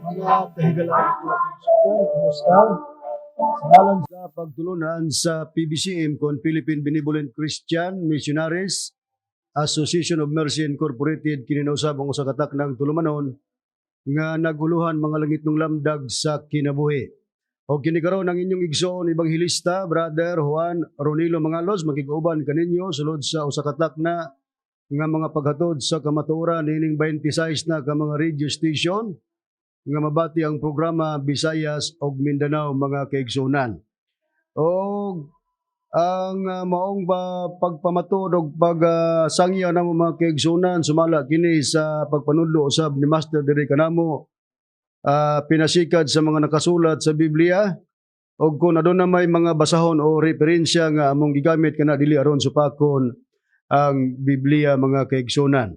Mga kahigalaan, mga kaigsuonan, kumusta? Sa ngalan sa pagtulunan sa PBCM kon Philippine Benevolent Christian Missionaries Association of Mercy Incorporated, kini usab ang usa ka taknang tulumanon nga naguluhan mga langitnong lamdag sa kinabuhi. O kini karon ang inyong igsoon ebanghelista, Brother Juan Ronilo Mangalos, makig-uban kaninyo sulod sa usa ka takna nga mga paghatod sa kamatuoran niining 26 na ka mga radio station nga mabati ang programa, Visayas ug Mindanao, mga kaigsuonan. Og ang maong ba pagpamatuod og pagsangya namo, mga kaigsuonan, sumala kini sa pagpanudlo usab ni Master diri kanamo, pinasikad sa mga nakasulat sa Biblia, og kung aduna may mga basahon o referensya nga among gigamit kana, dili aron supakon ang Biblia, mga kaigsuonan.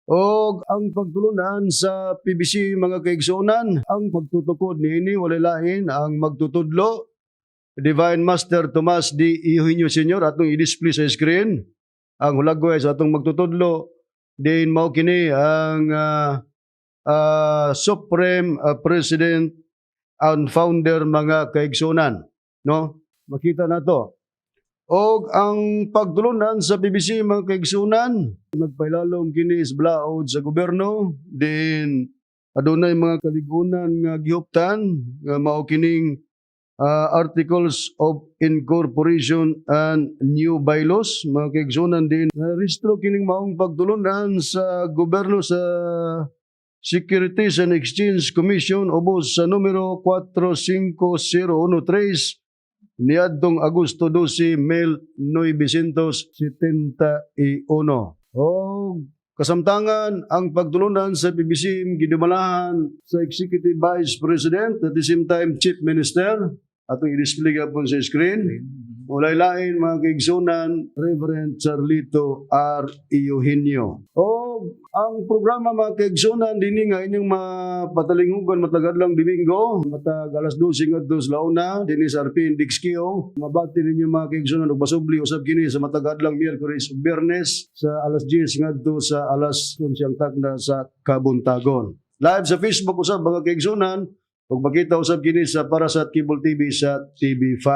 Og ang pagtulunan sa PBC, mga kaigsuonan, ang pagtutukod niini walay lain ang magtutudlo, Divine Master Tomas D. Eugenio Sr. Atong i-display sa screen ang hulagway sa atong magtutudlo, din mao kini ang Supreme President and Founder, mga kaigsuonan, no? Makita na to. Og ang pagtulunan sa PBC, mga kaigsuonan, nagpailalom kini sa blaod sa gobyerno, din adunay mga kaligunan nga gihuptan nga mao kining Articles of Incorporation and New Bylaws, mga kaigsuonan, din narehistro kining maong pagtulunan sa gobyerno sa Securities and Exchange Commission ubos sa numero 45013 niadtong Agosto 12, 1971. O kasamtangan, ang pagtulunan sa PBC gidumalahan sa Executive Vice President, at the same time Chief Minister, atong i-display gapon sa screen. Walay lain, mga kaigsuonan, Reverend Charlito R. Eugenio. O ang programa, mga kaigsuonan, dini nga inyong mapatalinghugan matag adlawng Domingo, matag alas 12 ngadto sa launa, dinhi sa RP Indexkio. Mabati ninyo, mga kaigsuonan, og pasubli usab kini sa matag adlawng Miyerkules ug Biyernes sa alas 10 ngadto sa alas 11 ang takna sa kabuntagon. Live sa Facebook usab, mga kaigsuonan, ug makita usab kini sa Parasat Cable TV sa TV5.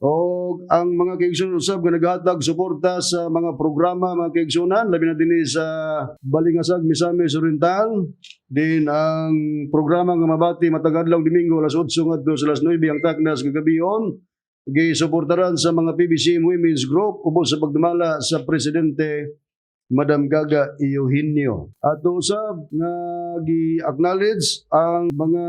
O ang mga kaigsuonan usab nga naghatag suporta sa mga programa, mga kaigsuonan, labi na dinhi sa Balingasag, Misamis Oriental, din ang programa nga mabati matag adlawng Domingo alas 8 ngadto sa alas 9 ang takna sa kagabion, gisuportaran sa mga PBC Women's Group ubos sa pagdumala sa presidente, Madam Gaga Eugenio. At usab nga gi-acknowledge ang mga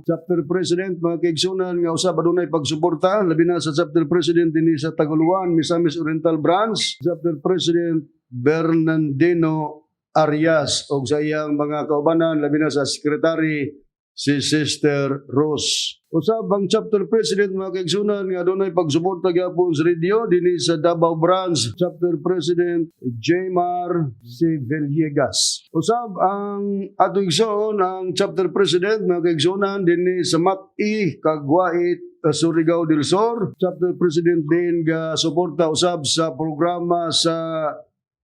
chapter president, mga kaigsuonan, nga usab adunay pagsuporta, labi na sa chapter president dinhi sa Taguluan, Misamis Oriental Branch, Chapter President Bernardino Arias og sa iyang mga kaubanan, labi na sa secretary, si Sister Rose. Usab ang chapter president, mga kaigsuonan, nga adunay pagsuporta gyapon sa radio dinhi sa Davao Branch, Chapter President Jmar C. Villegas. Usab ang atong igsoon ang chapter president, mga kaigsuonan, dinhi sa MAT-E Cagwait, Surigao del Sur, Chapter President din ga suporta usab sa programa sa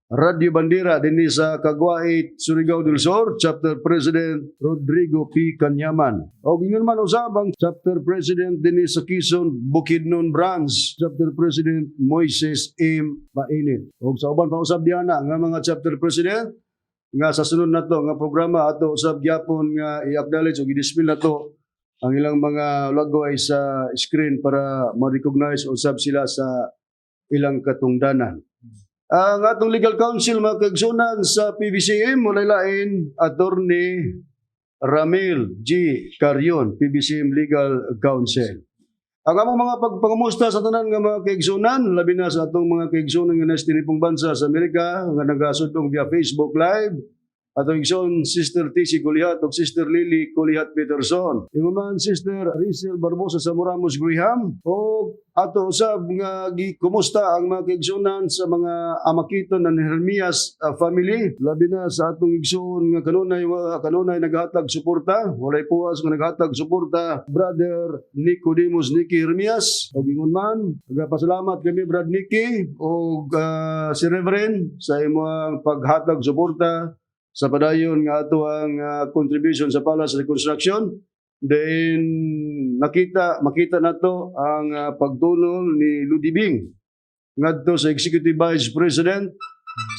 Radio Bandera dinhi sa Cagwait, Surigao del Sur, Chapter President Rodrigo P. Kanyaman. O ingon man usab ang Chapter President dinhi sa Quezon Bukidnon Branch, Chapter President Moises M. Mainit. Og sa uban pa usab diana nga mga Chapter President nga sa sunod nato nga programa ato usab gyapon nga i-acknowledge ug i-display nato ang ilang mga logo ay sa screen para ma-recognize usab sila sa ilang katungdanan. Ang atong legal counsel, mga kaigsuonan, sa PBCM, walay lain, Attorney Ramil G. Carion, PBCM Legal Counsel. Ang among mga pagpangamusta sa tanan nga mga kaigsuonan, labi na sa atong mga kaigsuonan nga nasa tinipong bansa sa Amerika nga nagasudong via Facebook Live, atong igsoon Sister TC Kulihat ug Sister Lily Kulihat Peterson. Ingon man Sister Rizel Barbosa sa Moramos Graham, o ato usab nga gikumusta ang mga kaigsuonan sa mga Amakiton ng Hermias family, labi na sa atong igsoon nga kanunay naghatag suporta, walay puwas nga naghatag suporta, Brother Nicodemus Nicky Hermias. Og ingon man, nagapasalamat kami, Brad Nicky ug si Reverend, sa imong paghatag suporta Sa padayon nga ato ang contribution sa Palace Reconstruction. Then nakita makita nato ang pagtunol ni Ludibing ngadto sa Executive Vice President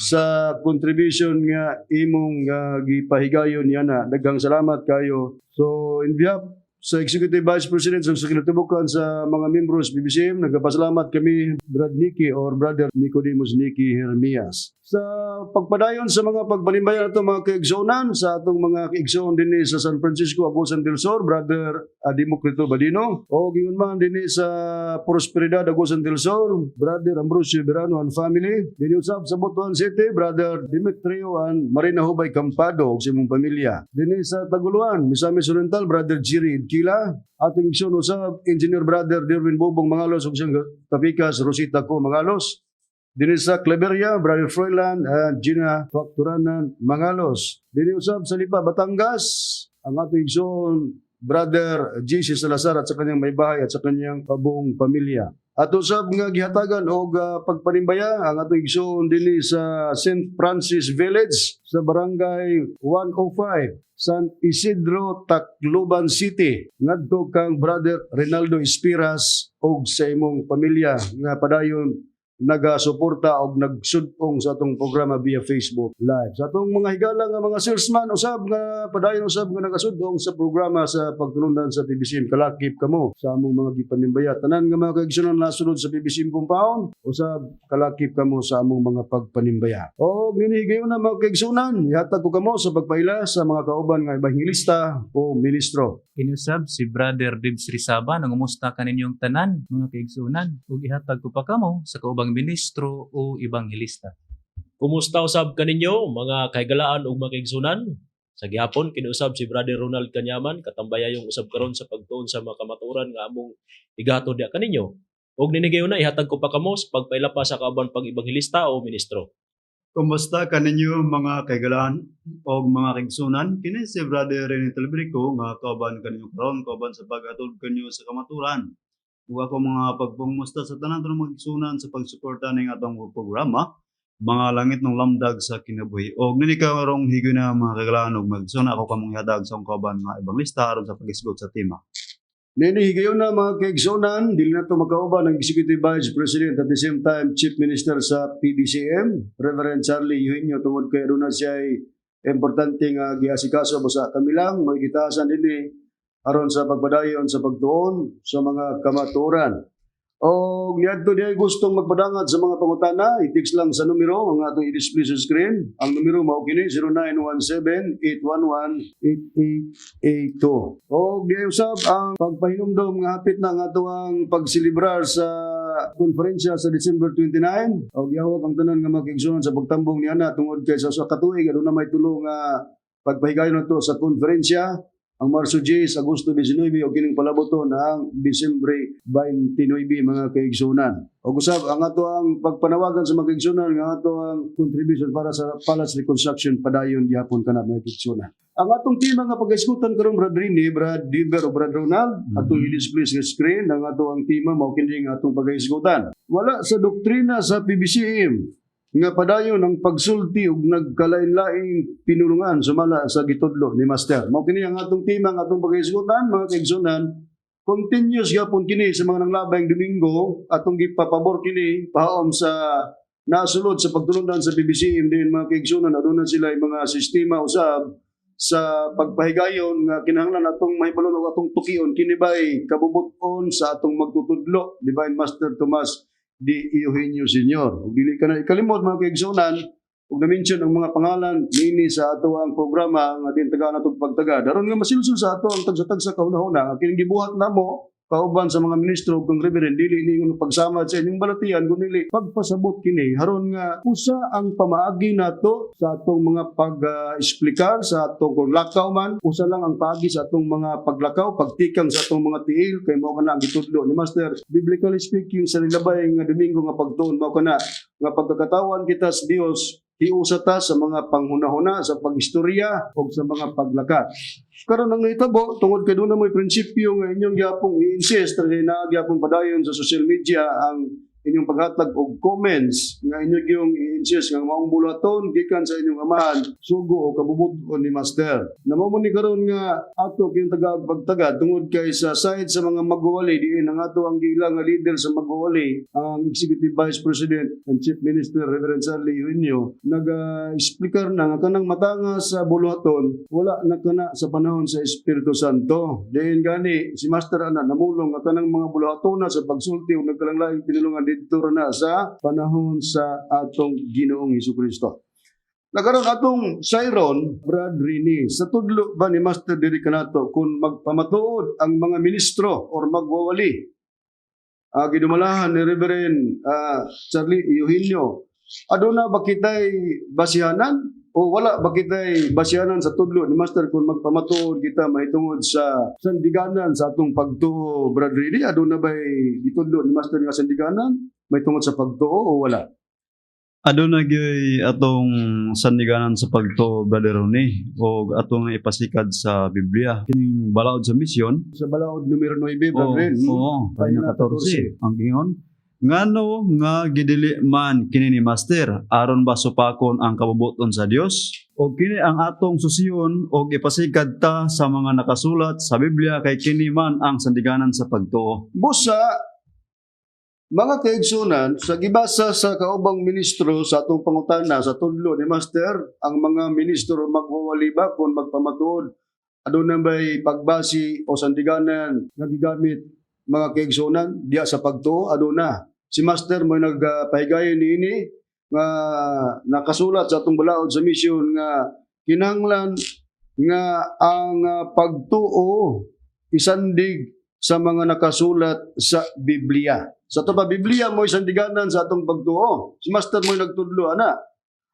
sa contribution nga imong gipahigayon niya na. Daghang salamat kayo. So in behalf sa Executive Vice President sa kinatubukan sa mga membros PBCM, nagpasalamat kami, Brad Nicky or Brother Nicodemus Nicky Hermias. Sa pagpadayon sa mga pagpanimbayan ato, mga kaigsuonan, sa atong mga kaigsoon dinhi sa San Francisco, Agusan del Sur, Brother Democrito Badino, o giyon man dinhi sa Prosperidad, Agusan del Sur, Brother Ambrosio Verano and family, dinhi usab sa Butuan City, Brother Demetrio and Marina Hubay Campado ug sa imong pamilya. Dinhi sa Taguluan, Misamis Oriental, Brother Jiri Idkila, ating igsoon usab Engineer Brother Derwin Bobong Mangalos ug siyang kapikas Rosita Co Mangalos. Dinhi sa Claveria, Brother Froilan and Gina Facturanan Mangalos. Dinhi usab sa Lipa, Batangas, ang atong igsoon Brother JC Salazar at sa kanyang may bahay at sa kanyang buong pamilya. At usab nga gihatagan og pagpanimbaya ang atong igsoon dinhi sa St. Francis Village sa Barangay 105, San Isidro, Tacloban City, ngadto kang Brother Rinaldo Espiras og sa imong pamilya nga padayon nagasuporta og nagsudong sa atong programa via Facebook Live. Sa atong mga higala nga mga salesman usab nga padayon usab nga nagasudong sa programa sa pagtulundan sa PBCM, kalakip kamo sa among mga gipanimbaya. Tanan nga mga kaigsuonan nasulod sa PBCM compound usab, kalakip kamo sa among mga pagpanimbaya. Og nini higayon na, mga kaigsuonan, ihatag ko kamo sa pagpaila sa mga kauban nga ebanghelista o ministro. Inusab si Brother Dibs Rizaba, nangumusta kaninyong tanan, mga kaigsuonan, ug ihatag ko pa kamo sa kaubang ministro o ebanghelista. Kumusta usab kaninyo, mga kahigalaan ug mga kaigsunan? Sa gihapon kiniusab si Brother Ronald Kanyaman, katambayayong usab karon sa pagtuon sa mga kamatuoran nga among igahatod diha kaninyo. Ug nini na ihatag ko pa kamo sa pagpaila pa sa kauban pag ebanghelista o ministro. Kumusta kaninyo, mga kaigalaan o mga kaigsunan? Kini si Brother Rene Talbrico nga kauban kaninyo karon, kauban sa paghatod kanyo sa kamaturan. Ug ako mga pagpangmusta sa tanan tanang mga kaigsunan sa pagsuporta ning atong programa, Mga Langit ng Lamdag sa Kinabuhi. Og nini karong higayuna, mga kaigalaan ug mga kaigsunan, ako kamong ihatag sa akong kauban nga ebanghelista aron sa pag-isgot sa tema. Nini higayon na, mga kaigsuonan, dili na ito makauban ang Executive Vice President at the same time Chief Minister sa PBCM, Reverend Charlie Eugenio, tungod kay aduna siya ay importante nga giasikaso, basta kami lang may gitasan dinhi aron sa pagpadayon sa pagtuon sa mga kamatuoran. O niadto diay gustong magpadangat sa mga pangutana, i-text lang sa numero ang atong i-display sa screen. Ang numero mao kini: 0917-811-8882. O diay usab ang pagpahinumdom nga hapit na ang atoang pagselebrar sa konferensya sa December 29. O gihawak ang tanan nga mga kaigsuonan sa pagtambong niana tungod kay sa usa ka tuig aduna may tulo nga pagpahigayon nato sa konferensya: ang Marso 10, Agosto 19 o kining palaboton ang Disyembre 29, mga kaigsunan. O usab ang ato ang pagpanawagan sa mga kaigsunan nga ato ang contribution para sa Palace Reconstruction, padayon gihapon kana, mga kaigsunan. Ang atong tema nga pag-isgutan karon, Brad Rini, Brad Diver o Brad Ronald, atong i-display sa screen ang ato ang tema, mao kini nga atong pag-isgutan. Wala sa doktrina sa PBCM nga padayon ang pagsulti og nagkalain-laing pinulungan sumala sa gitudlo ni Master. Mao kini ang atong tema nga atong pag-isgutan, mga kaigsunan. Continuous gyapon kini sa mga nanglabayng Domingo, atong gipapabor kini pahaom sa nasulod sa pagtulundan sa PBCM din, mga kaigsunan. Aduna sila mga sistema usab sa pagpahigayon nga kinahanglan atong mahibalon og atong tukion kini bay kabubut-on sa atong magtutudlo, Divine Master Tomas D. Eugenio Sr. Ug dili ka na ikalimot, mga kaigsunan, ug na-mention ang mga pangalan niini sa ato ang programa nga din tagaan natong pagtaga. Daron nga masilsul sa ato ang tagsa-tagsa kahuna-huna nga kining gibuhat namo kauban sa mga ministro ug kang reverend, dili ni ingon pagsamad sa inyong balatian kundi pagpasabot kini haron nga usa ang pamaagi nato sa atong mga pag-eksplikar sa atong kung lakaw man, usa lang ang paagi sa atong mga paglakaw, pagtikang sa atong mga tiil, kay mao kana ang gitudlo ni Master. Biblically speaking, sa nilabay nga Domingo nga pagtuon, mao kana nga pagkakatawan kita sa Dios, hiusa ta sa mga panghunahuna, sa pag-istorya o sa mga paglakat. Karon ang nahitabo, tungod kay doon na mo'y prinsipyo nga inyong gyapong i-insist, kay naa gyapon padayon sa social media ang Inyong paghatag og comments nga inyo gyung i-insist nga maong buluhaton gikan sa inyong amahan, sugo o kabubut-on ni Master. Namo mo ni karon nga ato kayong taga pagtaga tungod kay sa side sa mga magwawali, diin ang ato ang giila nga leader sa magwawali, ang Executive Vice President and Chief Minister Reverend Charlie Eugenio, naga-explicar na nga kanang matanga sa buluhaton wala na kana sa panahon sa Espiritu Santo. Diin gani si Master ana namulong nga kanang mga buluhaton na sa pagsulti ug nagkalanglaing pinulungan didto ra na sa panahon sa atong Ginoong Hesukristo. Nakaron atong sayron, Brad Rini, sa tudlo ba ni Master diri kanato kung magpamatuod ang mga ministro or magwawali, gidumalahan ni Reverend Charlie Eugenio, aduna ba kitay basihanan o wala ba kitay basihanan sa tudlo ni Master kung magpamatuod kita mahitungod sa sandiganan sa atong pagtuo, Brad Rini? Aduna ba gitudlo ni Master nga sandiganan mahitungod sa pagtuo o wala? Aduna gyud atong sandiganan sa pagtuo, Brother Ronnie, og atong ipasikat sa Biblia. Kining balaod sa misyon, Sa balaod numero 9, Brad Oo, Rin. oo, Pahina pahina 14. Ang gingon, "Ngano nga gidili man kini ni Master, aron ba supakon ang kabubuton sa Dios? Og kini ang atong susiyon og ipasikad ta sa mga nakasulat sa Biblia kay kini man ang sandiganan sa pagtuo." Busa, mga kaigsunan, sa gibasa sa kaubang ministro sa atong pangutana sa tudlo ni Master, ang mga ministro magwawali ba kung magpamatuod, aduna ba'y pagbasi o sandiganan nga gigamit, mga kaigsunan, diya sa pagtuo? Aduna. Si Master mo nagpahigayon niini nga nakasulat sa atong balaod sa mission nga kinahanglan nga ang pagtuo isandig sa mga nakasulat sa Biblia. Sa ato pa, Biblia mo isandiganan sa atong pagtuo. Si Master mo nagtudlo ana.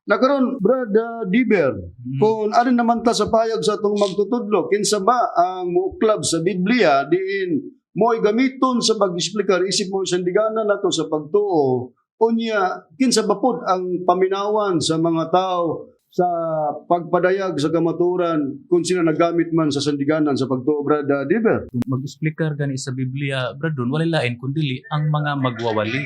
Nakaron, Brad Diber, kung ano naman ta sa payag sa atong magtutudlo, kinsa ba ang muuklab sa Biblia diin mo'y gamiton sa pag-explicar isip mo isandiganan nato sa pagtuo, unya kinsa ba pod ang paminawan sa mga tao sa pagpadayag sa kamaturan kung sila nagamit man sa sandiganan sa pagtuo, Brad Diber? Kung mag-explicar gani sa Biblia, Brad Ron, walay lain kundi ang mga magwawali.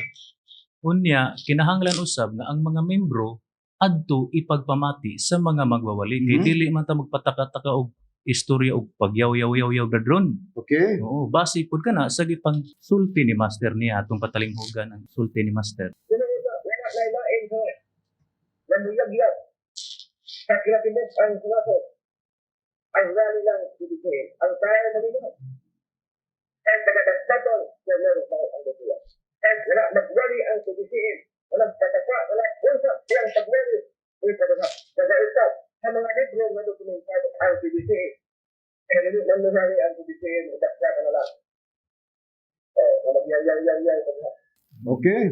Unya, kinahanglan usab nga ang mga membro adto ipagpamati sa mga magwawali. Kay dili man ta magpataka-taka og istorya og pagyaw-yaw-yaw-yaw, Brad Ron. Okay? Oo, base pud kana sa gipang sulti ni Master niya, atong patalinghugan ang sulti ni Master. Wala lain sa namuyagyag sa kilatibok ang sulato. Ang rally lang ibigay. Ang tayo malinaw. Kahit tagadagdagon sa meron pa ang Biblia. Kahit wala magwali ang pagisiin, walang pataka, wala unsa siyang pagwali. Ito na, nagaitap sa mga libro nga dokumentado ang pagisiin. Eh, dili man nunari ang pagisiin, idaksa ka na lang. Eh, walang yaw, yaw, yaw, yaw. Okay.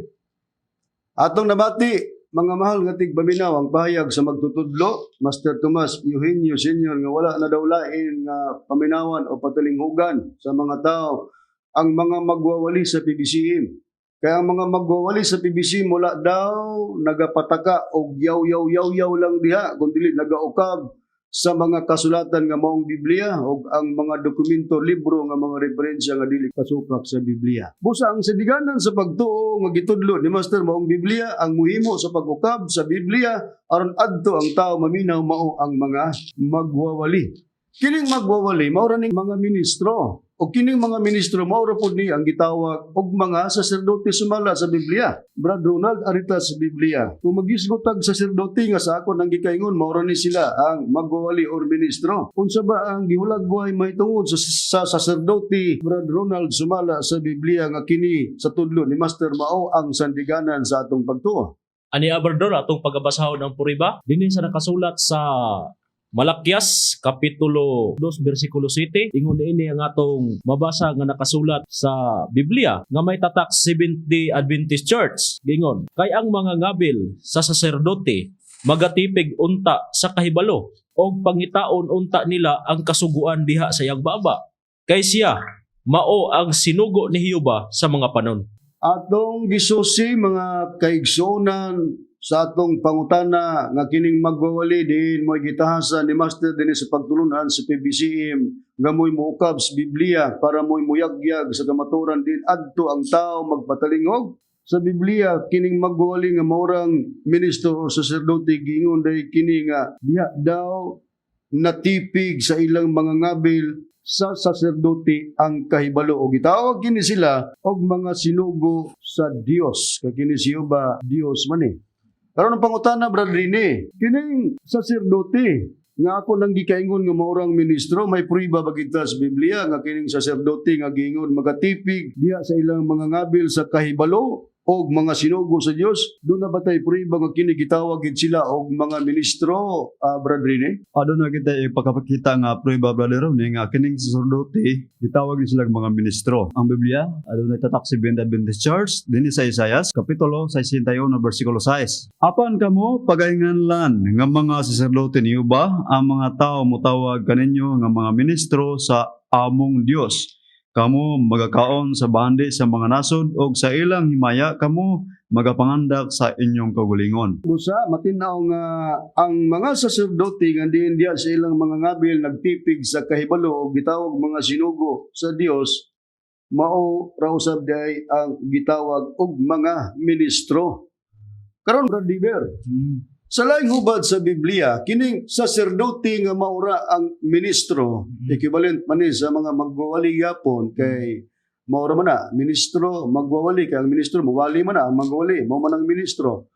Atong nabati, mga mahal nga tigpaminaw, ang pahayag sa magtutudlo, Master Tomas Eugenio Sr., nga wala na daw lain nga paminawan o patalinghugan sa mga tao ang mga magwawali sa PBCM. Kaya ang mga magwawali sa PBCM wala daw nagapataka og yaw yaw yaw yaw lang diha kundi nagaukab sa mga kasulatan nga maong Biblia o ang mga dokumento, libro nga mga referensya nga dili kasupak sa Biblia. Busa ang sindiganan sa pagtuo nga gitudlo ni Master maong Biblia, ang muhimo sa pag-ukab sa Biblia aron adto ang tao maminaw mao ang mga magwawali. Kining magwawali mao ra ning mga ministro. O kining mga ministro mao ra pud ni ang gitawag og mga saserdote sumala sa Biblia. Brad Ronald, arita sa Biblia. Kung magisgot tag saserdote nga sa akon ang gikaingon, mao ra ni sila ang magwawali or ministro. Unsa ba ang gihulagway mahitungod sa saserdote, Brad Ronald, sumala sa Biblia nga kini sa tudlo ni Master mao ang sandiganan sa atong pagtuo? Ani Aberdor, atong pagabasahon ang puriba dinhi sa nakasulat sa Malakias kapitulo 2 bersikulo 7. Ingon niini ang atong mabasa nga nakasulat sa Biblia nga may tatak Seventh-day Adventist Church. Gingon, "Kay ang mga ngabil sa saserdote magatipig unta sa kahibalo og pangitaon unta nila ang kasuguan diha sa iyang baba, kay siya mao ang sinugo ni Jehova sa mga panon." Atong gisusi, mga kaigsuonan, sa atong pangutana nga kining magwawali din mo'y gitahasan ni Master dinhi sa pagtulunan sa PBCM nga mo'y muukab sa Biblia para mo'y muyagyag sa kamaturan din adto ang tao magpatalingog. Sa Biblia, kining magwawali nga maurang ministro o saserdote, giingon day kini nga diha daw natipig sa ilang mga ngabil sa saserdote ang kahibalo, o gitawag kini sila og mga sinugo sa Dios, kay kini si Jehova Dios man eh. Karon, ang pangutana, Brad Rene, kining saserdote nga ako nang gikaingon nga maurang ministro, may prueba ba kita sa Biblia nga kining saserdote nga giingon magatipig diha sa ilang mga ngabil sa kahibalo og mga sinugo sa Dios, duna ba tay prueba nga kini gitawag gid sila og mga ministro, Brad Rene? Aduna kita ipakapakita nga prueba, Brother Ronnie, nga kining saserdote gitawag ni sila mga ministro. Ang Biblia aduna tatak sa Seventh Adventist Church dinhi sa Isaias kapitulo 61 bersikulo 6. "Apan kamo pagainganlan nga mga saserdote ni Jehova, ang mga tao motawag kaninyo nga mga ministro sa among Dios. Kamo magakaon sa bahandi sa mga nasod og sa ilang himaya kamo magapangandak sa inyong kaugalingon." Busa matin-aw nga ang mga saserdote nga diin diha sa ilang mga ngabil nagtipig sa kahibalo o gitawag mga sinugo sa Dios, mao ra usab diay ang gitawag og mga ministro. Karon, Brad Diber, sa laing hubad sa Biblia, kining saserdote nga maura ang ministro, equivalent man ni sa mga magwawali yapon, kay maura man na ministro, magwawali, kay ang ministro mawali man na, ang magwawali mao man ang ministro.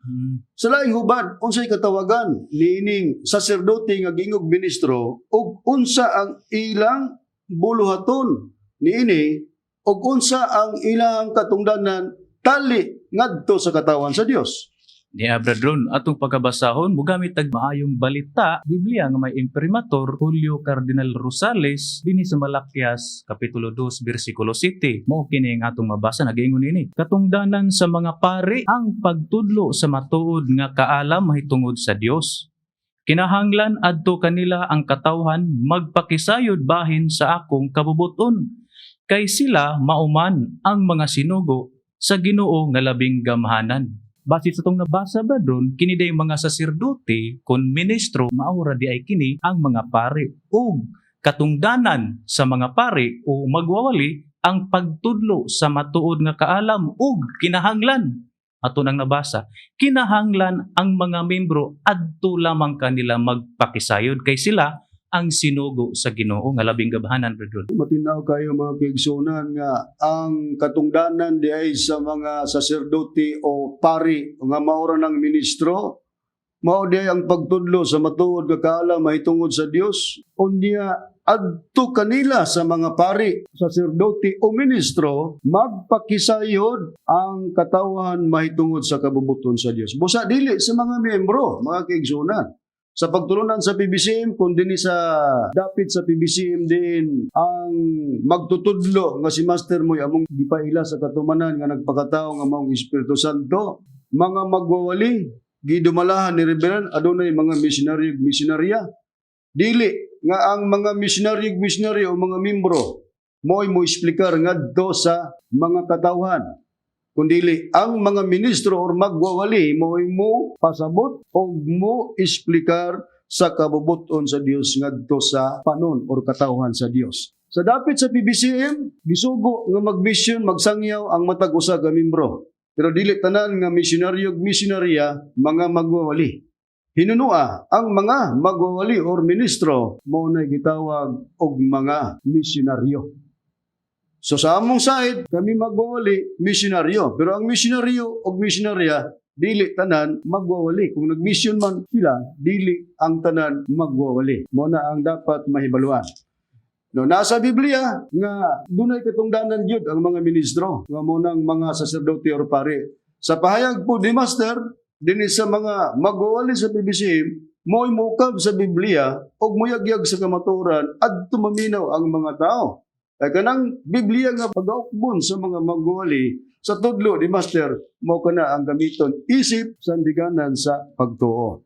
Sa laing hubad, unsay katawagan niining saserdote nga gingog ministro ug unsa ang ilang buluhaton niini ug unsa ang ilang katungdanan tali ngadto sa katawan sa Dios? Ni Brad Ron, atong pagkabasahon, mugamit tag Maayong Balita, Biblia nga may imprimatur, Julio Cardinal Rosales, dinhi sa Malakias, Kapitulo 2, versikulo 7. Mao kini ang atong mabasa, nagaingon ini: "Katungdanan sa mga pari ang pagtudlo sa matuod nga kaalam mahitungod sa Dios. Kinahanglan adto kanila ang katawhan magpakisayod bahin sa akong kabubuton. Kay sila mauman ang mga sinugo sa Ginoo nga labing gamhanan." Base sa tong nabasa ba doon, kini day mga saserdote kon ministro, maura di ay kini ang mga pari. Ug katungdanan sa mga pari o magwawali ang pagtudlo sa matuod nga kaalam ug kinahanglan, ato nang nabasa, kinahanglan ang mga membro adto lamang kanila magpakisayod kay sila ang sinugo sa Ginoo nga labing gamhanan, brethren. Matinaw kayo, mga kaigsunan, nga ang katungdanan di ay sa mga saserdote o pari nga maura ng ministro, mao di ay ang pagtudlo sa matuod nga kaalam mahitungod sa Dios. Unya adto kanila, sa mga pari, saserdote o ministro, magpakisayod ang katawan mahitungod sa kabubuton sa Dios. Busa dili sa mga miyembro, mga kaigsunan. Sa pagtulunan sa PBCM, kung dinhi sa dapit sa PBCM din ang magtutudlo nga si Master Moy, among gipaila sa katumanan nga nagpakatao nga maong Espiritu Santo, mga magwawali gidumalahan ni Reverend, adunay mga misyonaryo, misyonarya. Dili nga ang mga misyonaryo, misyonaryo o mga membro mo'y mo eksplikar ngadto sa mga katawhan, kundili ang mga ministro or magwawali mo'y mo pasabot o mo eksplikar sa kabubuton sa Dios ngadto sa panon or katawhan sa Dios. Sa dapit sa PBCM, gisugo nga mag-mission, magsangyaw ang matag usa ka membro. Pero dili tanan nga misyonaryo ug misyonarya mga magwawali. Hinunua, ang mga magwawali or ministro mao na gitawag og mga misyonaryo. So sa among side, kami magwawali, misyonaryo. Pero ang misyonaryo og misyonarya, dili tanan magwawali. Kung nagmisyon man sila, dili ang tanan magwawali. Mao na ang dapat mahibaluan. No, nasa Biblia nga dunay katungdanan gyud ang mga ministro nga mao nang mga saserdote or pari. Sa pahayag po ni Master dinhi sa mga magwawali sa PBCM, mo'y mukab sa Biblia ug moyagyag sa kamatuoran adto maminaw ang mga tao. Kay kanang Biblia nga pagaukbon sa mga magwawali sa tudlo ni Master, mao kana ang gamiton isip sandiganan sa pagtuo.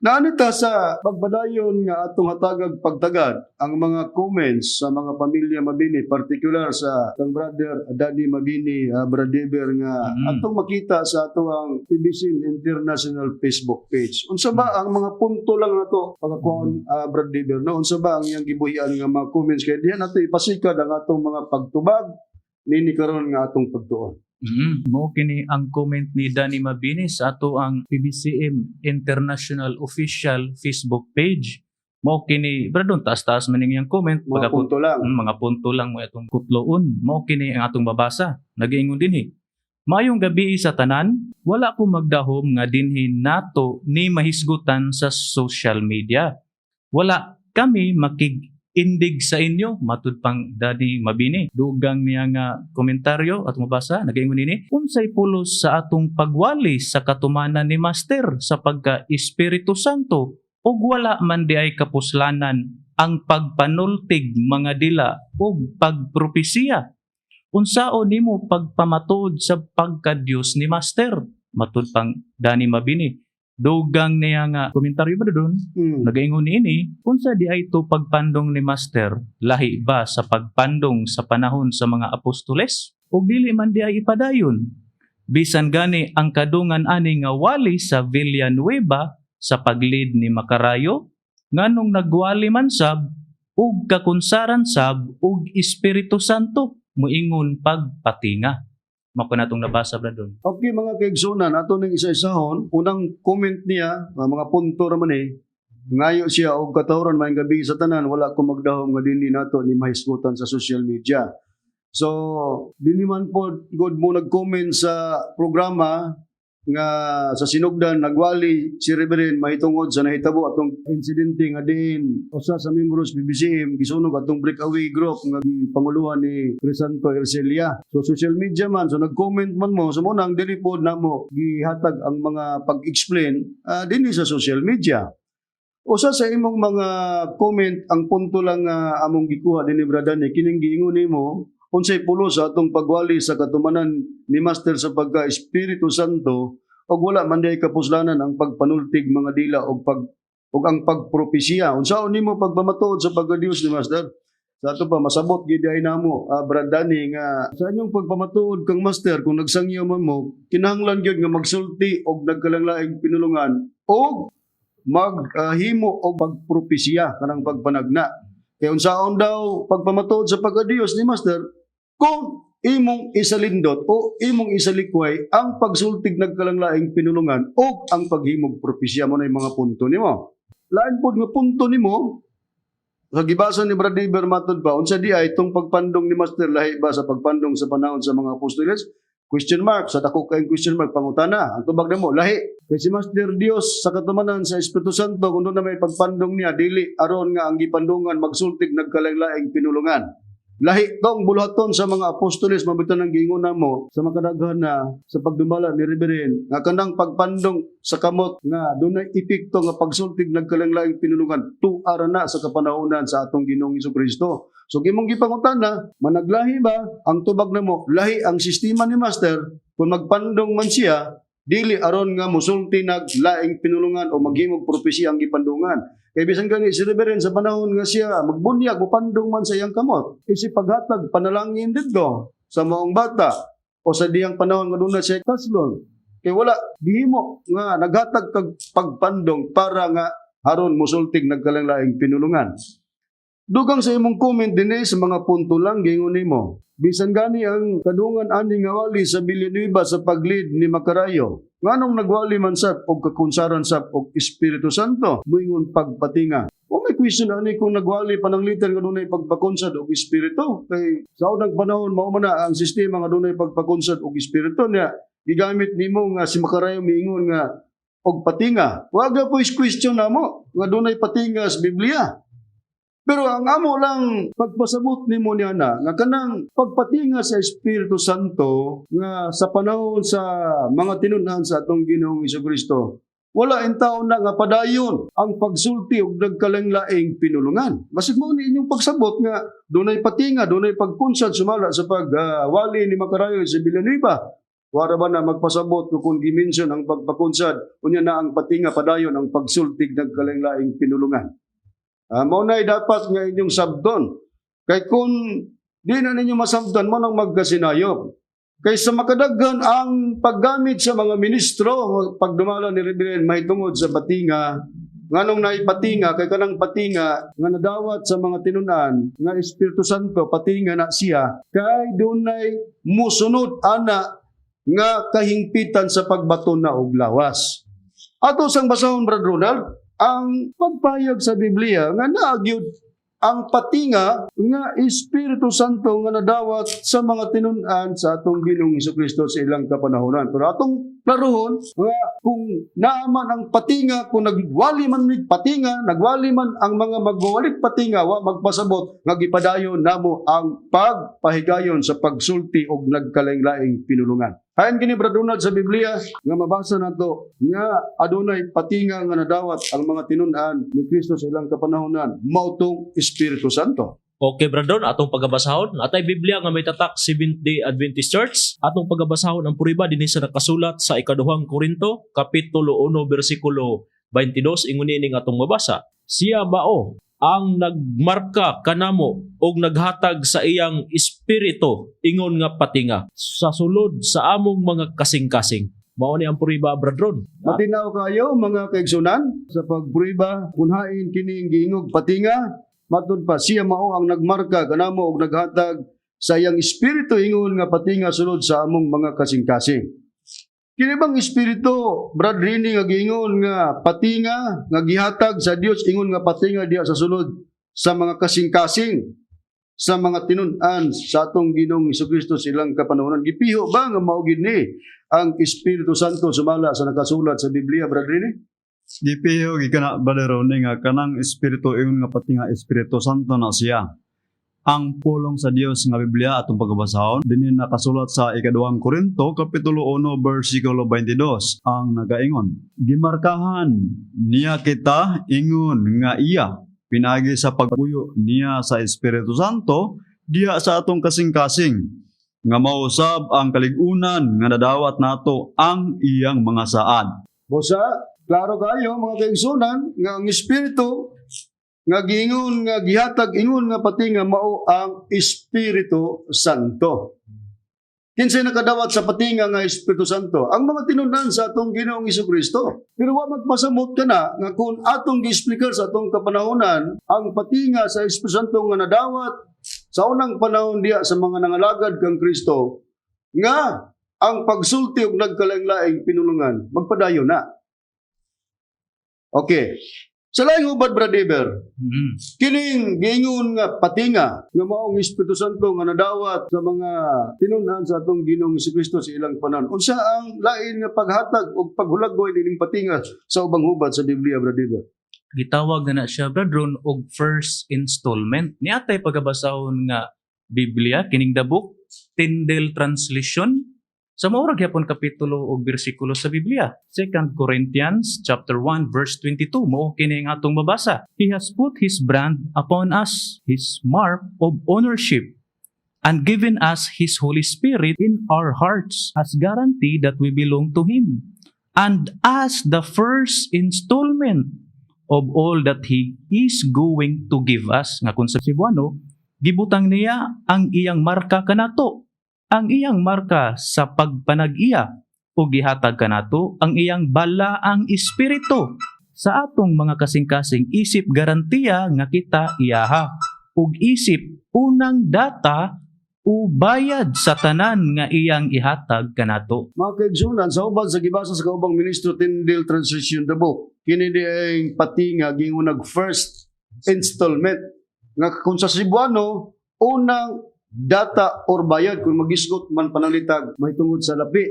Naanita sa pagbadayon nga atong hatagag pagtagad ang mga comments sa mga pamilya Mabini, particular sa kang Brother Daddy Mabini, Brother nga atong makita sa atoang PBC International Facebook page. Unsa ba ang mga punto lang nato pagkakuan, Brother Dever, no? Unsa ba ang iyang gibuhian nga mga comments, kay diyan nato ipasikad ang atong mga pagtubag nini karon nga atong pagtuon? Mo kini ang comment ni Danny Mabini sa ato ang PBCM International Official Facebook page. Mo kini, bro, taas-taas man iyang comment. Mga Pagapot punto lang. Mga punto lang mo atong kutloon. Mao kini ang atong mabasa. Nagaingon dinhi. "Maayong gabi sa tanan, wala ko magdahom nga dinhi nato ni mahisgutan sa social media. Wala kami makig-indig sa inyo," matud pang Danny Mabini. Dugang niya nga komentaryo at mabasa, nagaingon nini, "Unsay pulos sa atong pagwali sa katumanan ni Master sa pagka Espiritu Santo ug wala man di ay kapuslanan ang pagpanultig mga dila ug pagpropesiya? Unsaon nimo pagpamatuod sa pagka-Dios ni Master?" matud pang Danny Mabini. Dugang niya nga komentaryo ba doon? Nagaingon niini, "Unsa di ay to pagpandong ni Master, lahi ba sa pagpandong sa panahon sa mga apostoles? O dili man di ay ipadayon? Bisan gani ang kadungan ani nga wali sa Villanueva sa paglid ni Makarayo, nganong nagwali man sab ug kakunsaran sab ug Espiritu Santo, muingon pagpatinga." Mao natong nabasa, Brad, doon. Okay, mga kaigsunan, ato ning isa-isahon, unang comment niya, mga punto raman eh, ngayo siya og katawran, "Maayong gabi sa tanan, wala ko magdahom nga dinhi nato ni mahisgutan sa social media." So, dinhi man po god mo nag-comment sa programa nga sa sinugdan nagwali si Reverend mahitungod sa nahitabo atong insidente nga diin usa sa membros PBCM gisunog atong breakaway group nga gipanguluhan ni Crisanto Ercelia. So social media man, so nag-comment man mo, so mo nang dili pod namo gihatag ang mga pag-explain dinhi sa social media. Usa sa imong mga comment, ang punto lang nga among gikuha dinhi, Brother, ni kining giingon nimo, unsay pulos sa atong pagwali sa katumanan ni Master sa pagka Espiritu Santo ug wala man diay kapuslanan ang pagpanultig mga dila og ang pagpropesiya. Unsaon nimo pagpamatuod sa pagka-Dios ni Master? Sa ato pa masabot gid ay namo, Brad Danny, nga sa inyong pagpamatuod kang Master, kung nagsangyaw man mo, kinahanglan gyud nga magsulti og nagkalanglaing pinulungan og maghimo og pagpropesiya, kanang pagpanagna. Kay unsaon daw pagpamatuod sa pagka-Dios ni Master kung imong isalindot o imong isalikway ang pagsultig nagkalanglaing pinulungan o ang paghimog propesya? Mo na yung mga punto nimo. Lain pod nga punto nimo sa gibasa ni Brad Eber, matod pa, unsa di ay itong pagpandong ni Master, lahi ba sa pagpandong sa panahon sa mga apostoles? Question mark, sa dako kayong question mark, pangutana. Ang tubag namo, lahi. Kay si Master Dios sa katumanan sa Espiritu Santo, kung doon na may pagpandong niya, dili aron nga ang gipandungan magsultig nagkalaing-laing pinulungan. Lahi tong buluhaton sa mga apostoles, mabitan ang giingon namo sa makadaghan na sa pagdumala ni Reverend nga kanang pagpandong sa kamot nga dunay epekto nga pagsultig nagkalanglaing pinulungan, tuara na sa kapanahonan sa atong Ginoong Kristo. So gimong gipangutana, managlahi ba? Ang tubag namo, lahi ang sistema ni Master kung magpandong man siya, dili aron nga musulti nag laing pinulungan o maghimog propesya ang gipandungan. Kay bisan gani si Reverend sa panahon nga siya magbunyag, mupandong man sa iyang kamot, isip paghatag panalangin didto sa maong bata o sa diyang panahon nga duna siya kaslon. Kay wala gihimo nga naghatag kag pagpandong para nga haron musultig nagkalanglaing pinulungan. Dugang sa imong comment dinhi sa mga punto lang, giingon nimo, bisan gani ang kadungan ani nga wali sa Villanueva sa paglid ni Makarayo, nganong nagwali man sab og kakunsaran sab og Espiritu Santo, muingon pagpatinga. O may question ani kung nagwali pananglitan nga dunay pagpakunsad og Espiritu, kay sa unang panahon mao man na ang sistema nga dunay pagpakunsad og Espiritu niya, gigamit nimo nga si Makarayo miingon nga og patinga. Wa po is question namo nga dunay patinga sa Biblia. Pero ang amo lang pagpasabot nimo niya na nga kanang pagpatinga sa Espiritu Santo nga sa panahon sa mga tinun-an sa atong Ginoong Kristo, wala in taon na nga padayon ang pagsulti og nagkalanglaing pinulungan. Basig mo ni inyong pagsabot nga dunay patinga, dunay pagkunsad sumala sa pagwali ni Makarayo sa Villanueva. Wara ba na magpasabot kung gimension ang pagpakunsad, unya na ang patinga padayon ang pagsultig nagkalanglaing pinulungan? Mao na'y dapat nga inyong sabdon. Kay kung di na ninyo masabdan mo nang magkasinayop. Kay sa makadaghan ang paggamit sa mga ministro, pagdumala ni Reverend mahitungod sa patinga, nganong naipatinga, kay kanang patinga nga nadawat sa mga tinunan nga Espiritu Santo, patinga na siya, kay dunay musunod ana nga kahingpitan sa pagbaton na og lawas. Ato sang basahon, Brad Ronald, ang pagpahayag sa Biblia nga naa gyud ang patinga nga Espiritu Santo nga nadawat sa mga tinun-an sa atong Ginoong Kristo sa ilang kapanahonan. Pero atong klarohon nga kung naa man ang patinga, kung nagwali man mig patinga, nagwali man ang mga magwawalig patinga, wa magpasabot nga gipadayon namo ang pagpahigayon sa pagsulti og nagkalaing-laing pinulungan. Hain kini, Brad Donald, sa Biblia nga mabasa nato nga adunay patinga nga nadawat ang mga tinun-an ni Kristo sa ilang kapanahonan, mao tong Espiritu Santo. Okay, Brandon, atong pagabasahon. Atay Biblia nga may tatak Seventh-day Adventist Church. Atong pagabasahon ang puriba dinhi sa nakasulat sa Ikaduhang Korinto, kapitulo 1, bersikulo 22, ingon ini nga atong mabasa. "Siya mao ang nagmarka kanamo og naghatag sa iyang espiritu ingon nga patinga sa sulod sa among mga kasing-kasing." Mao ni ang puriba, Brandon. Matinaw kayo, mga kaigsunan, sa pagprueba kung hain kining giingog patinga. Matud pa, siya mao ang nagmarka kanamo og naghatag sa iyang espiritu ingon nga patinga sulod sa among mga kasing-kasing. Kini bang espiritu, Brad Rini, nga giingon nga patinga nga gihatag sa Dios ingon nga patinga diha sa sulod sa mga kasing-kasing sa mga tinun-an sa atong Ginoong Kristo sa ilang kapanahonan? Gipiho ba nga mao gid ni ang Espiritu Santo sumala sa nakasulat sa Biblia, Brad Rini? Gipiho gikan na, Brother Ronnie, nga kanang espiritu ingon nga patinga, Espiritu Santo na siya. Ang pulong sa Dios nga Biblia, atong pagabasahon dinhi nakasulat sa Ikaduhang Korinto kapitulo 1 bersikulo 22 ang nagaingon: "Gimarkahan niya kita ingon nga iya pinaagi sa pagpuyo niya sa Espiritu Santo diha sa atong kasing-kasing, nga mausab ang kalig-unan nga nadawat nato ang iyang mga saad." Busa, klaro kayo, mga kaigsunan, nga ang Espiritu nga giingon nga gihatag ingon nga patinga mao ang Espiritu Santo. Kinsay nakadawat sa patinga nga Espiritu Santo? Ang mga tinun-an sa atong Ginoong Kristo. Pero wa magpasamot kana nga kung atong giexplikar sa atong kapanahonan ang patinga sa Espiritu Santo nga nadawat sa unang panahon diya sa mga nangalagad kang Kristo, nga ang pagsulti og nagkalaing-laing pinulungan magpadayon na. Okay. Sa laing hubad, Brad Eber, kining giingon nga patinga nga maong Espiritu Santo nga nadawat sa mga tinun-an sa atong Ginoong Kristo sa ilang panahon. Unsa ang lain nga paghatag o paghulagway nining patinga sa ubang hubad sa Biblia, Brad Eber? Gitawag na na siya, Brad Ron, og first installment. Niatay pagabasahon nga Biblia kining The Book Tyndale Translation sa mao ra gyapon kapitulo og bersikulo sa Biblia. 2 Corinthians chapter 1 verse 22, mao kini ang atong mabasa. "He has put his brand upon us, his mark of ownership, and given us his Holy Spirit in our hearts as guarantee that we belong to him and as the first installment of all that he is going to give us." Nga kung sa Cebuano, gibutang niya ang iyang marka kanato, ang iyang marka sa pagpanag-iya, o gihatag kanato ang iyang balaang espiritu sa atong mga kasing-kasing isip garantiya nga kita iyaha ug isip unang data o bayad sa tanan nga iyang ihatag kanato. Mga kaigsunan, sa ubang sa gibasa sa kaubang ministro Tyndale Translation the Book, kini di patinga giingon nag first installment. Nga kung sa Cebuano, unang data or bayad kung magisgot man pananglitag mahitungod sa lapi.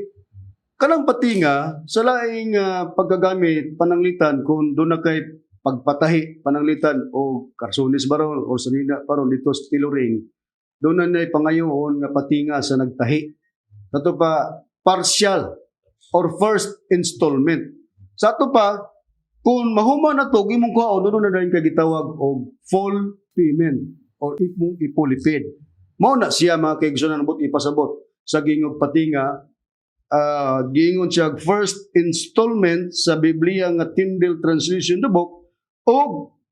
Kanang patinga sa laing pagkagamit pananglitan kung doon na kay pagpatahi pananglitan o karsunis baron o sanina paron dito sa tailoring, doon na na'y pangayoon nga patinga sa nagtahi. Kato pa partial or first installment. Sa ato pa, kung mahuman na to, imong kuhaon, doon na dayon kay gitawag og full payment or imong ipulipid. Mao na siya, mga kaigsunan, ambot ipasabot sa gingog patinga, giingon siya first installment sa Biblia nga Tyndale Translation the Book o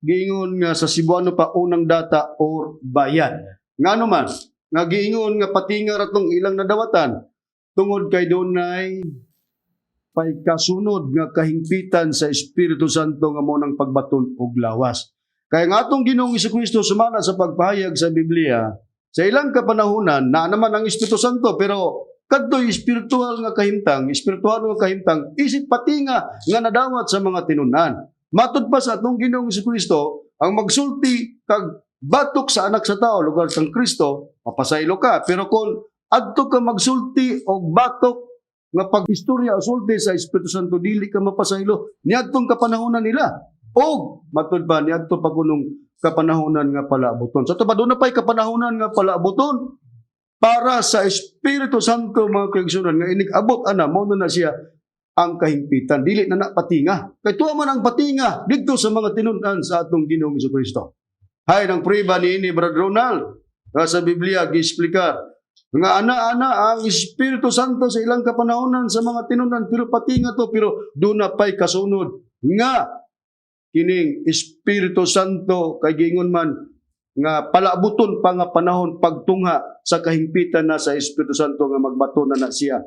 giingon nga sa Cebuano pa unang data or bayad. Ngano man nga giingon nga patinga ra tong ilang nadawatan? Tungod kay dunay pagkasunod nga kahingpitan sa Espiritu Santo nga mao nang pagbaton og lawas. Kaya nga atong Ginoong Kristo, sumala sa pagpahayag sa Biblia, sa ilang kapanahunan na naman ang Espiritu Santo, pero Kadtoy espiritual nga kahimtang, espiritual nga kahimtang, isip patinga nga nadawat sa mga tinunan. Matud pa sa atong Ginoong Kristo, ang magsulti kag batok sa Anak sa Tao, lugar kang Kristo, mapasaylo ka. Pero kung adto ka magsulti og batok nga pag-istorya o sulti sa Espiritu Santo, dili ka mapasaylo niadtong kapanahonan nila. Og matud pa niadto pa kunong kapanahonan nga palaabuton. Sa pa doon na pa'y kapanahonan nga palaabuton para sa Espiritu Santo, mga kaigsunan, nga inig-abot ana, mao na na siya ang kahimpitan, dili na na patinga, kay tuwa man ang patinga didto sa mga tinun-an sa atong Ginoong Kristo. Hay ng priba niini, Brad Ronald, nga sa Biblia giexplikar nga ana-ana ang Espiritu Santo sa ilang kapanahonan sa mga tinunan, pero patinga to, pero doon na pa'y kasunod nga kining Espiritu Santo, kay giingon man nga palaabuton pa nga panahon pagtungha sa kahimpitan na sa Espiritu Santo nga magbato na na siya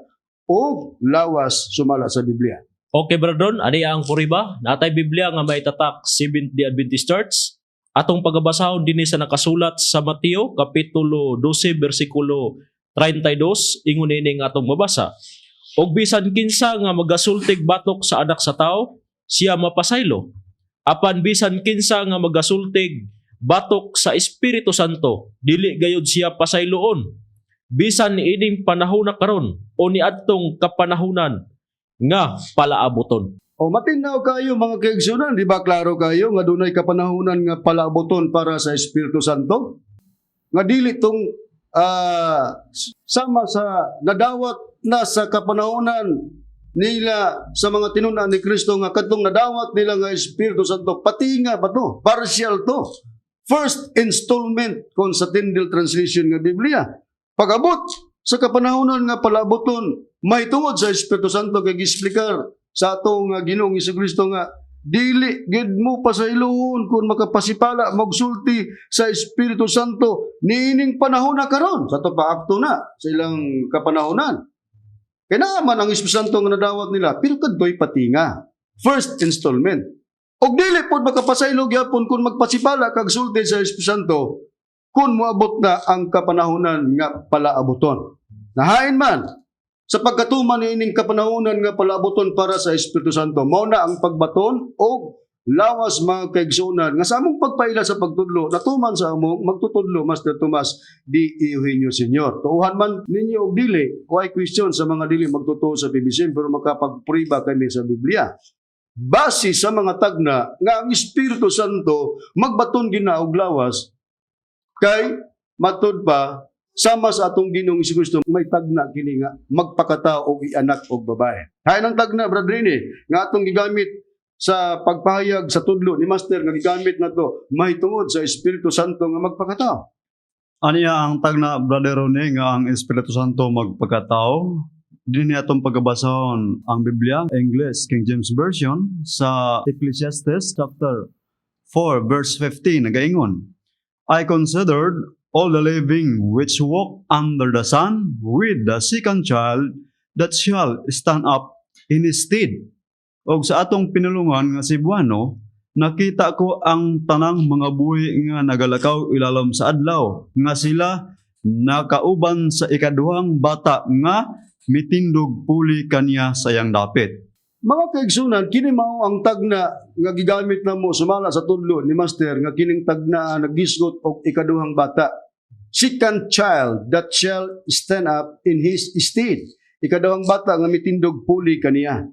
og lawas sumala sa Biblia. Okay, Brother Ron, ani ang puriba? Natay Biblia nga may tatak Seventh-day Adventist Church. Atong pagabasahon dinhi sa nakasulat sa Mateo kapitulo 12 bersikulo 32, ingon ini nga atong mabasa. "Og bisan kinsa nga magasultig batok sa Anak sa Tao, siya mapasaylo. Apan bisan kinsa nga magasultig batok sa Espiritu Santo, dili gayud siya pasayloon, bisan niining panahon na karon o niadtong kapanahunan nga palaabuton." O matinaw kayo, mga kaigsunan, di ba klaro kayo nga dunay kapanahunan nga palaabuton para sa Espiritu Santo? Nga dili tong sama sa nadawat na sa kapanahunan nila sa mga tinunan ni Kristo, nga kadtong nadawat nila nga Espiritu Santo patinga ba to? Partial to. First installment kung sa Tyndale Translation nga Biblia. Pag-abot sa kapanahonan nga palaabuton, may tungod sa Espiritu Santo, kay giexplikar sa atong Ginoong Kristo nga dili gid mo pasayloon kung makapasipala magsulti sa Espiritu Santo niining panahon na karon, sa ato pa akto na sa ilang kapanahonan. Kay naa man ang Espiritu Santo nga nadawat nila, pero kadtoy patinga. First installment. Og dili pod makapasaylo gyapon kung magpasipala kag sulti sa Espiritu Santo kung moabot na ang kapanahonan nga palaabuton. Nahain man sa pagkatuman niining kapanahonan nga palaabuton para sa Espiritu Santo, mao na ang pagbaton og lawas, mga kaigsunan, nga sa among pagpaila sa pagtudlo natuman sa among magtutudlo, Master Tomas D. Eugenio Senior. Tuuhan man ninyo og dili, way question sa mga dili magtotoo sa PBCM, pero makapagpriba kami sa Biblia base sa mga tagna nga ang Espiritu Santo magbaton gina og lawas, kay matud pa sama sa atong Ginoong Kristo may tagna kini nga magpakatao og ianak og babae. Hay nang tagna, Brad Rene, nga atong gigamit sa pagpahayag sa tudlo ni Master nga gigamit nato mahitungod sa Espiritu Santo nga magpakatao. Aniya ang tagna, Brother Rone, nga ang Espiritu Santo magpagkatao. Dinhi atong pagabasahon ang Biblia, English King James Version, sa Ecclesiastes chapter 4 verse 15, nagaingon, "I considered all the living which walk under the sun with the second child that shall stand up in his stead." Og sa atong pinulungan nga Cebuano, "Nakita ko ang tanang mga buhi nga nagalakaw ilalom sa adlaw, nga sila nakauban sa ikaduhang bata nga mitindog puli kaniya sa iyang dapit." Mga kaigsunan, kini mao ang tagna nga gigamit namo sumala sa tudlo ni Master nga kining tagna ang nagisgot og ikaduhang bata. Second child that shall stand up in his stead. Ikaduhang bata nga mitindog puli kaniya.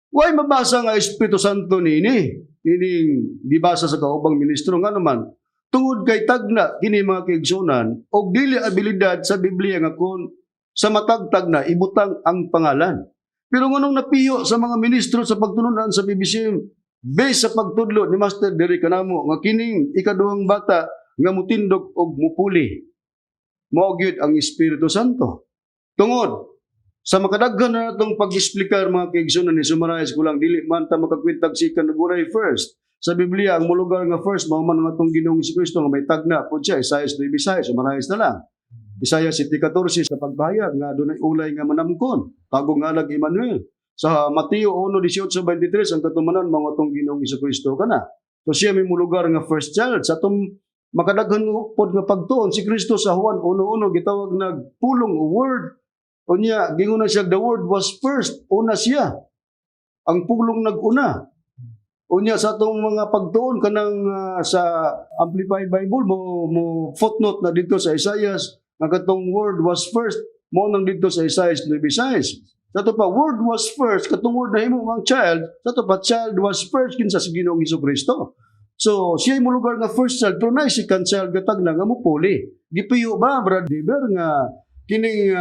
Way mabasa nga Espiritu Santo niini? Ining gibasa sa kaubang ministro nga naman tungod kay tagna kini, mga kaigsunan, og dili abilidad sa Biblia nga kun sa matag tagna ibutang ang pangalan. Pero nganong napiyo sa mga ministro sa pagtulunan sa PBCM, based sa pagtudlo ni Master diri kanamo nga kining ikaduhang bata nga mutindog og mupuli, mao gyud ang Espiritu Santo. Tungod sa makadaghan na natong pag-explicar, mga kaigsunan, ni summarize ko lang, dili man ta makakwentag second ug first. Sa Biblia, ang molugar nga first mao man ang atong Ginoong Kristo nga may tagna pod siya, Isaiah 9:6, summarize na lang. Isaiah 7:14 sa pagbayag nga dunay ulay nga manamkon, tagong ngalag Emmanuel. Sa Mateo 1:18-23, ang katumanan mga atong Ginoong Kristo kana. So siya may molugar nga first child. Sa atong makadaghan pod nga pagtuon, si Kristo sa Juan 1:1 gitawag nag pulong o word. Unya, gingon na siya, the Word was first. Una siya. Ang Pulong nag-una. Unya sa atong mga pagtuon kanang sa Amplified Bible mo footnote na dito sa Isaiah nga katong Word was first mo nang dito sa Isaiah 9:6. Sa ato pa, Word was first, katong Word na himo ang child, sa ato pa, child was first kinsa si Ginoong Kristo. So, siya mo lugar nga first child, pero na second child gatag na nga mupuli. Gipiyo ba, Brad Diber, nga kining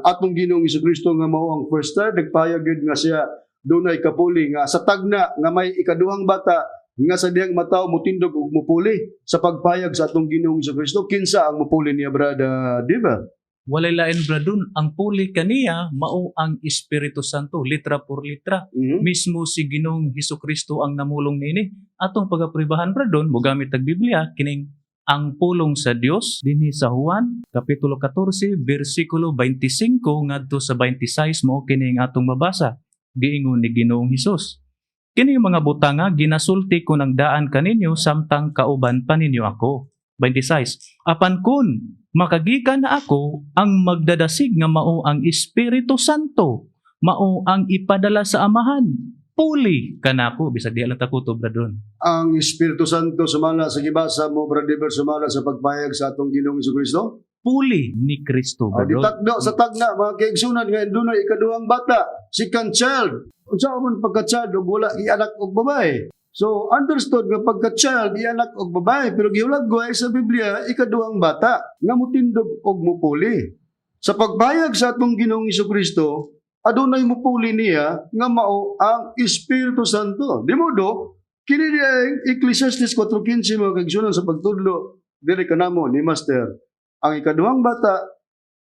atong Ginoong Kristo nga mao ang first child, nagpahayag gyud nga siya dunay kapuli nga sa tagna nga may ikaduhang bata nga sa dihang mataw mutindog ug mupuli sa pagpayag sa atong Ginoong Kristo. Kinsa ang mupuli niya, Brad Diber? Walay lain, Bradon, ang puli kaniya mao ang Espiritu Santo, litra por litra. Mismo si Ginoong Hesus Kristo ang namulong niini. Atong pagapribahan, Bradon, mogamit tag Biblia kining ang pulong sa Dios dinhi sa Juan kapitulo 14 bersikulo 25 ngadto sa 26, mao kini ang atong mabasa. Giingon ni Ginoong Hesus: "Kini mga butanga ginasulti ko ng daan kaninyo samtang kauban pa ninyo ako." 26. "Apan kun makagikan na ako, ang magdadasig nga mao ang Espiritu Santo, mao ang ipadala sa Amahan, puli kanako." Bisag diha lang ta kutob, Bradon. Ang Espiritu Santo sumala sa gibasa mo, Brad Diber, sumala sa pagpayag sa atong Ginoong Kristo. Puli ni Kristo, Oh, Bradon. ditagno sa tagna, mga kaigsunan, nga dunay ikaduhang bata, second child. Unsa man pagka-child ug wala ianak og babae? So understood nga pagka-child ianak og babae, pero gihulagway sa Biblia ikaduhang bata nga mutindog og mupuli. Sa pagpayag sa atong Ginoong Kristo, adunay mupuli niya nga mao ang Espiritu Santo. Di modo kini di ang Ecclesiastes 4:15, mga kaigsunan, sa pagtudlo diri kanamo ni Master, ang ikaduhang bata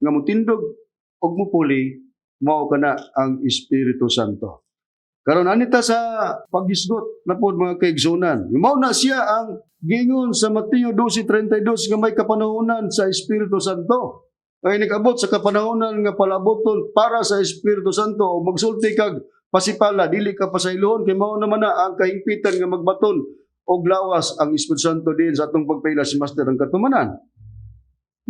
nga mutindog og mupuli mao kana ang Espiritu Santo. Karon anita sa paghisgot na pod, mga kaigsunan. Mao na siya ang giingon sa Mateo 12:32 nga may kapanahonan sa Espiritu Santo. Ay nag-abot sa kapanahonan nga palaboton para sa Espiritu Santo o magsulti kag pasipala, dili ka pasayloon kay mao naman na ang kahimpitan nga magbaton og lawas ang Espiritu Santo diin sa atong pagpaila si Master ang katumanan.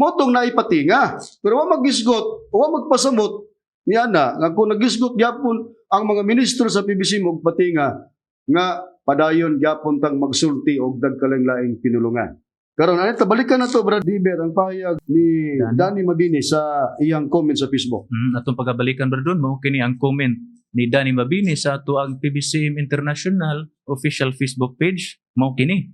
Mao tong naipatinga. Pero wa maggisgot, wa magpasamot niya na nga kung nagisgot gyapon ang mga ministro sa PBC og patinga nga padayon gyapon tang magsulti og dagkalang-laing pinulungan. Karon ano, balikan na to, Brad Diber, ang pahayag ni Danny. Danny Mabini sa iyang comment sa Facebook. Atong pagabalikan, Bradon, mao kini ang comment ni Danny Mabini sa ato ang PBCM International official Facebook page, mao kini.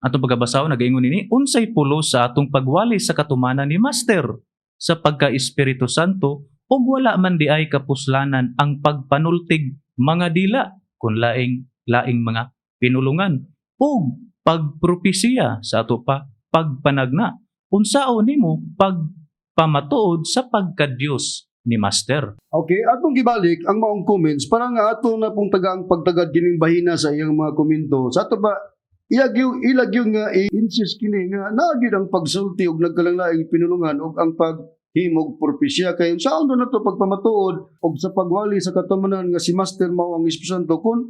Atong pagabasahon, nagaingon nini: "Unsay pulos sa atong pagwali sa katumanan ni Master sa pagka-Espiritu Santo ug wala man di ay kapuslanan ang pagpanultig mga dila kun laing laing mga pinulungan ug pagpropesiya sa ato pa pagpanagna? Unsaon nimo pagpamatuod sa pagka-Dios ni Master?" Okay, atong gibalik ang maong comments para nga ato na pong taga ang pagtagad kining bahina sa iyang mga komento. Sa ato ba ilagyo nga i-insist kini nga naa gyud ang pagsulti og nagkalanglaing pinulungan og ang paghimog propesya, kay unsaon do nato pagpamatuod og sa pagwali sa katumanan nga si Master mao ang Espiritu Santo kun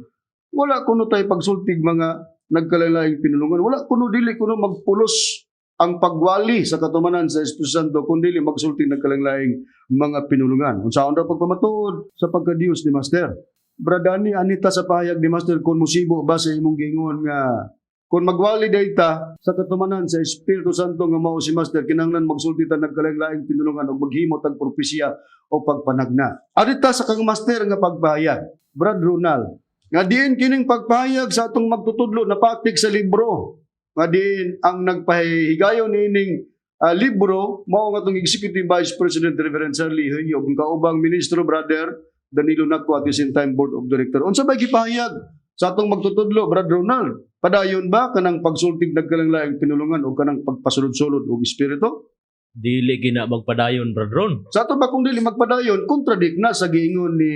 wala kuno tay pagsultig mga nagkalanglaing pinulungan? Wala kuno, dili kuno magpulos ang pagwali sa katumanan sa Espiritu Santo kun dili magsulti nagkalanglaing mga pinulungan. Unsaon daw pagpamatuod sa pagka-Diyos ni Master? Bradani, anita sa pahayag ni Master kung musibo ba sa imong giingon nga kung magwali dayta sa katumanan sa Espiritu Santo nga mao si Master, kinahanglan magsulti ta nagkalaing-laing pinulungan o maghimo tag propesya o pagpanagna? Anita sa kang Master nga pagpahayag, Brad Ronald, nga diin kining pagpahayag sa atong magtutudlo napatik sa libro nga diin ang nagpahigayon niining libro mao nga atong Executive Vice President Reverend Charlie Hoy ug kaubang ministro Brother Danilo Nacco, at the same time Board of Director. Unsa ba gipahayag sa atong magtutudlo, Brad Ronald? Padayon ba kanang pagsultig nagkalanglaing pinulungan o kanang pagpasulod-sulod og espiritu? Dili gina magpadayon, Brad Ron. Sa ato ba kung dili magpadayon, contradict na sa giingon ni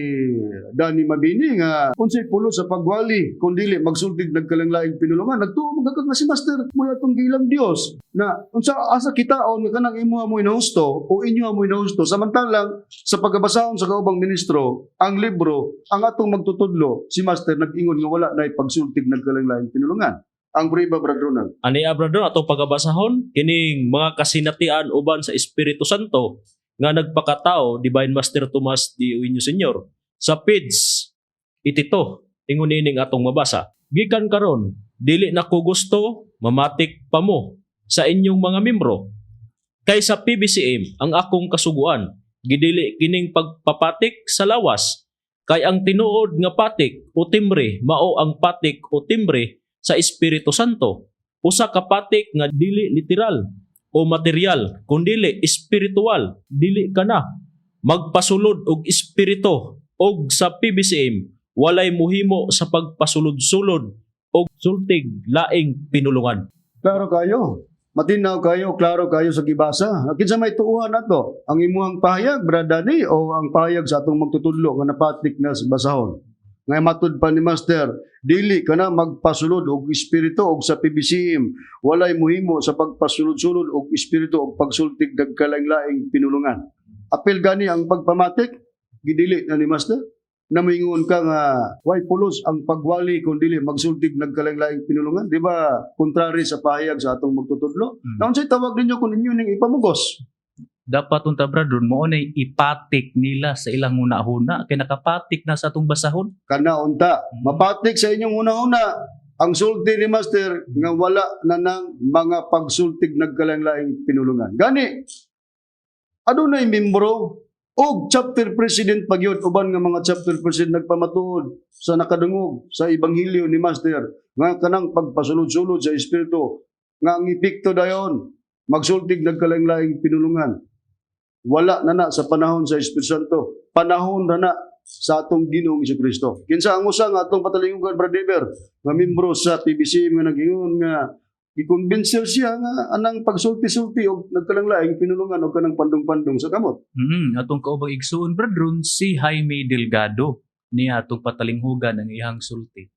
Danny Mabini nga unsay pulo sa pagwali kung dili magsultig nagkalanglaing pinulungan? Nagtuo man ka nga si Master mo atong gilang Dios na unsa asa kitaon nga kanang imo mo inahusto o inyo mo inahusto, samantalang sa pagabasahon sa kaubang ministro ang libro, ang atong magtutudlo si Master nag-ingon nga wala na pagsultig nagkalanglaing pinulungan? Ang prueba, Brad Ronald. Ani, Brad Ron, atong pagabasahon kining mga kasinatian uban sa Espiritu Santo nga nagpakatao Divine Master Tomas D. Eugenio Senior sa page 82. Ingon ining atong mabasa: "Gikan karon, dili na ko gusto mamatik pa mo sa inyong mga membro. Kay sa PBCM ang akong kasuguan, gidili kining pagpapatik sa lawas, kay ang tinuod nga patik o timbre mao ang patik o timbre sa Espiritu Santo, usa ka patik nga dili literal o material kundili espiritual. Dili ka na magpasulod og espiritu, og sa PBCM walay muhimo sa pagpasulod-sulod og sultig laing pinulungan." Klaro kayo. Matinaw kayo, klaro kayo sa gibasa. Kinsa may tuuhan nato? Ang imuhang pahayag, Brad Danny, o ang pahayag sa atong magtutudlo nga napatik na sa basahon? Nga matud pa ni Master, dili ka na magpasulod og espiritu, og sa PBCM walay muhimo sa pagpasulod-sulod og espiritu og pagsultig nagkalaing-laing pinulungan. Apil gani ang pagpamatik, gidili na ni Master. Na moingon ka nga way pulos ang pagwali kung dili magsultig nagkalaing-laing pinulungan, di ba? Contrary sa pahayag sa atong magtutudlo. Naunsay tawag ninyo kung inyo ning ipamugos? Dapat unta, Brad Ron, mao nay ipatik nila sa ilang huna-huna kay nakapatik na sa atong basahon. Kana unta, mapatik sa inyong huna-huna ang sulti ni Master nga wala na nang mga pagsultig nagkalaing-laing pinulungan. Gani, adunay membro og chapter president pagyud, uban nga mga chapter president nagpamatuod sa nakadungog sa ebanghelyo ni Master nga kanang pagpasulod-sulod sa espiritu nga ang epekto dayon magsultig nagkalaing-laing pinulungan, wala na na sa panahon sa Espiritu Santo, panahon na na sa atong Ginoong Kristo. Kinsa ang usa nga atong patalingugan, Brother Dever, nga membro sa PBC nga nag-ingon nga gikumbinser siya nga anang pagsulti-sulti og nagkalanglaing pinulungan og kanang pandong-pandong sa kamot? Atong kaubang igsuon, Brad Ron, si Jaime Delgado, niya atong patalinghugan ang iyang sulti.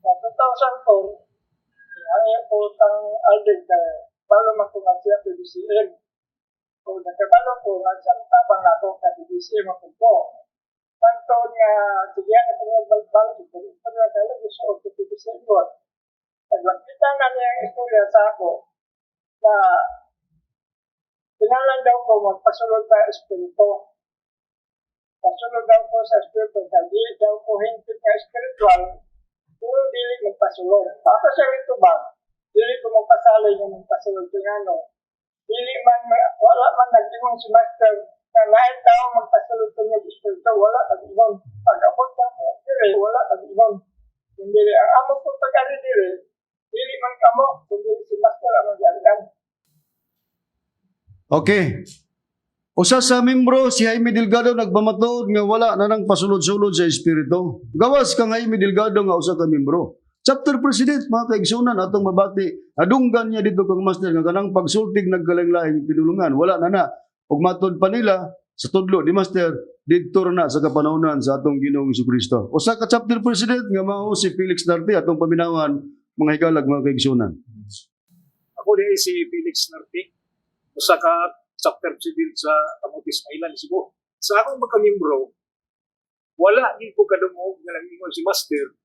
Sa 2004, ang ko tang Alden kay balo man ko nga siya PBCM. O nakabalo ko nga sa tabang nako ka PBCM ako ko. Tanto nga sige ang itong balbal ko ito nga dala gusto ko PBCM ko. Naglakita na niya ang istorya sa ako na pinalan daw ko magpasulod sa espiritu. Pasulod daw ko sa espiritu kay di daw ko hingpit nga espiritual pero dili magpasulod. Ako sa ito ba? Dili ko magpasalay nga magpasulod kung ano. Dili man, wala man nag-ingon si Master na naay tao magpasulod sa niyang espiritu. Wala nag-ingon. Pag-abot na ko, dili, wala nag-ingon. Kundi ang amo ko pag-ari dili, dili man kamo, kundi si Master ang mag-arian. Okay. Usa sa membro, si Jaime Delgado, nagpamatuod nga wala na nang pasulod-sulod sa espiritu. Gawas kang Jaime Delgado nga usa ka membro. Chapter president, mga kaigsunan, atong mabati, adunggan niya dito kang Master nga kanang pagsultig nagkalaing-laing pinulungan wala na na. Ug matod pa nila sa tudlo ni Master, didto na sa kapanahonan sa atong Ginoong Kristo. Usa ka chapter president nga mao si Felix Darte, atong paminawan, mga higalag, mga kaigsunan. Ako din si Felix Narte, usa ka chapter president sa Camotes Island, Cebu. Sa akong pagkamiyembro, wala din ko kadungog nga nag-ingon si Master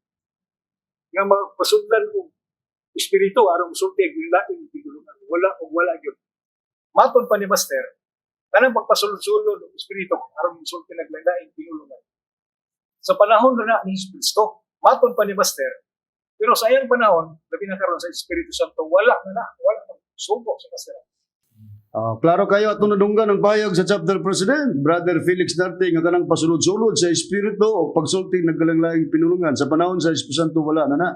nga magpasudlan og espiritu aron musulti og laing pinulungan. Wala og wala gyud. Matod pa ni Master, kanang pagpasulod-sulod og espiritu aron musulti ng laing pinulungan, sa panahon na na ni Jesus Cristo, matod pa ni Master, pero sa iyang panahon, labi na karon sa Espiritu Santo, wala na na, wala na subo sa Master. Ah, klaro kayo atong nadunggan ang pahayag sa chapter president, Brother Felix Darte, nga kanang pasulod-sulod sa espiritu o pagsulti nagkalanglaing pinulungan sa panahon sa Espiritu Santo wala na na.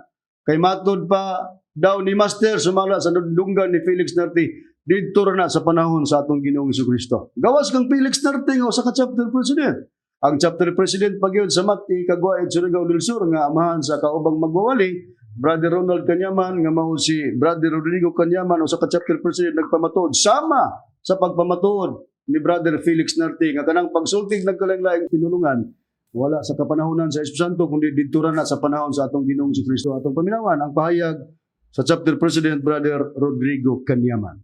Kay matod pa daw ni Master, sumala sa nadunggan ni Felix Darte, didto ra na sa panahon sa atong Ginoong Kristo. Gawas kang Felix Darte nga usa ka chapter president. Ang chapter president pa gyud sa Mati Kagwaid, Surigao del Sur nga amahan sa kaubang magwawali, Brother Ronald Kanyaman, nga mao si Brother Rodrigo Kanyaman, usa ka chapter president, nagpamatuod sama sa pagpamatuod ni Brother Felix Narte nga kanang pagsultig nagkalaing-laing pinulungan wala sa kapanahonan sa Espiritu Santo kundi didto ra na sa panahon sa atong Ginoong Kristo. Atong paminawan ang pahayag sa chapter president, Brother Rodrigo Kanyaman.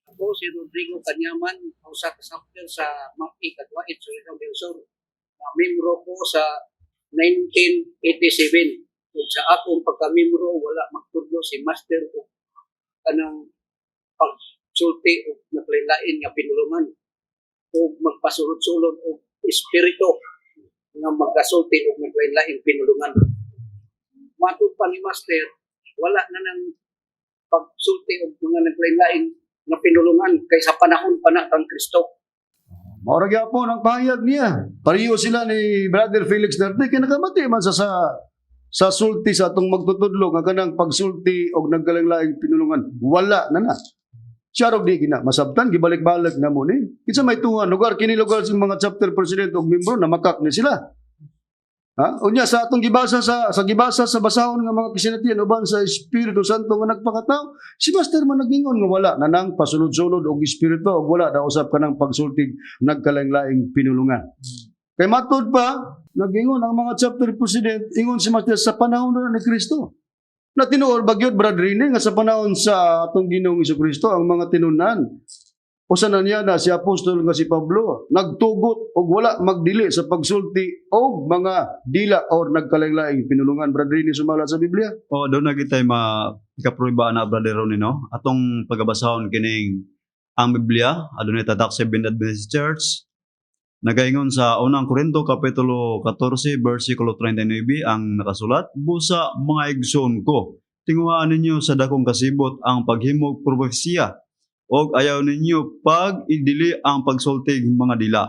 Ako si Rodrigo Kanyaman, usa ka chapter sa Maki Kagwait, Surigao del Sur. Na membro ko sa 1987. Ug sa akong pagkamembro, wala magtudlo si Master og kanang pagsulti og naglain nga pinulungan. o magpasulod-sulod og espiritu nga magkasulti og naglain-laing pinulungan. Matud pa ni Master, wala na nang pagsulti og mga naglain-lain nga pinulungan kay sa panahon pa na kang Kristo. Mao ra gyapon ang pahayag niya. Pareho sila ni Brother Felix Darte kay nakamati man sa sulti sa atong magtutudlo nga kanang pagsulti og nagkalanglaing pinulungan wala na na. Siya rog di gina masabtan, gibalik-balik na mo ni. Kinsa may tuhan lugar kini lugar sa mga chapter president og membro na makak ni sila. Ha? Unya sa atong gibasa sa basahon nga mga kasinatian uban sa Espiritu Santo nga nagpakatao, si Master man nagingon nga wala na nang pasulod-sulod og espiritu og wala na usab kanang pagsultig nagkalaing-laing pinulungan. Kay matud pa, nagingon ang mga chapter president, ingon si Master sa panahon na ni Kristo. Na tinuod ba gyud, Brad Rene, nga sa panahon sa atong Ginoong Kristo ang mga tinunan usa na niya na si apostol nga si Pablo nagtugot og wala magdili sa pagsulti og mga dila or nagkalaing-laing pinulungan, Brad Rene, sumala sa Biblia? O doon na kita'y ma ikaprueba na, Brother Ronnie, no? Atong pagabasahon kining ang Biblia, adunay tatak sa Seventh Adventist Church. Nagaingon sa Unang Korinto kapitulo 14 versikulo 39 ang nakasulat, "Busa mga igsoon ko, tinguhaan ninyo sa dakong kasibot ang paghimog propesiya og ayaw ninyo pag idili ang pagsultig mga dila."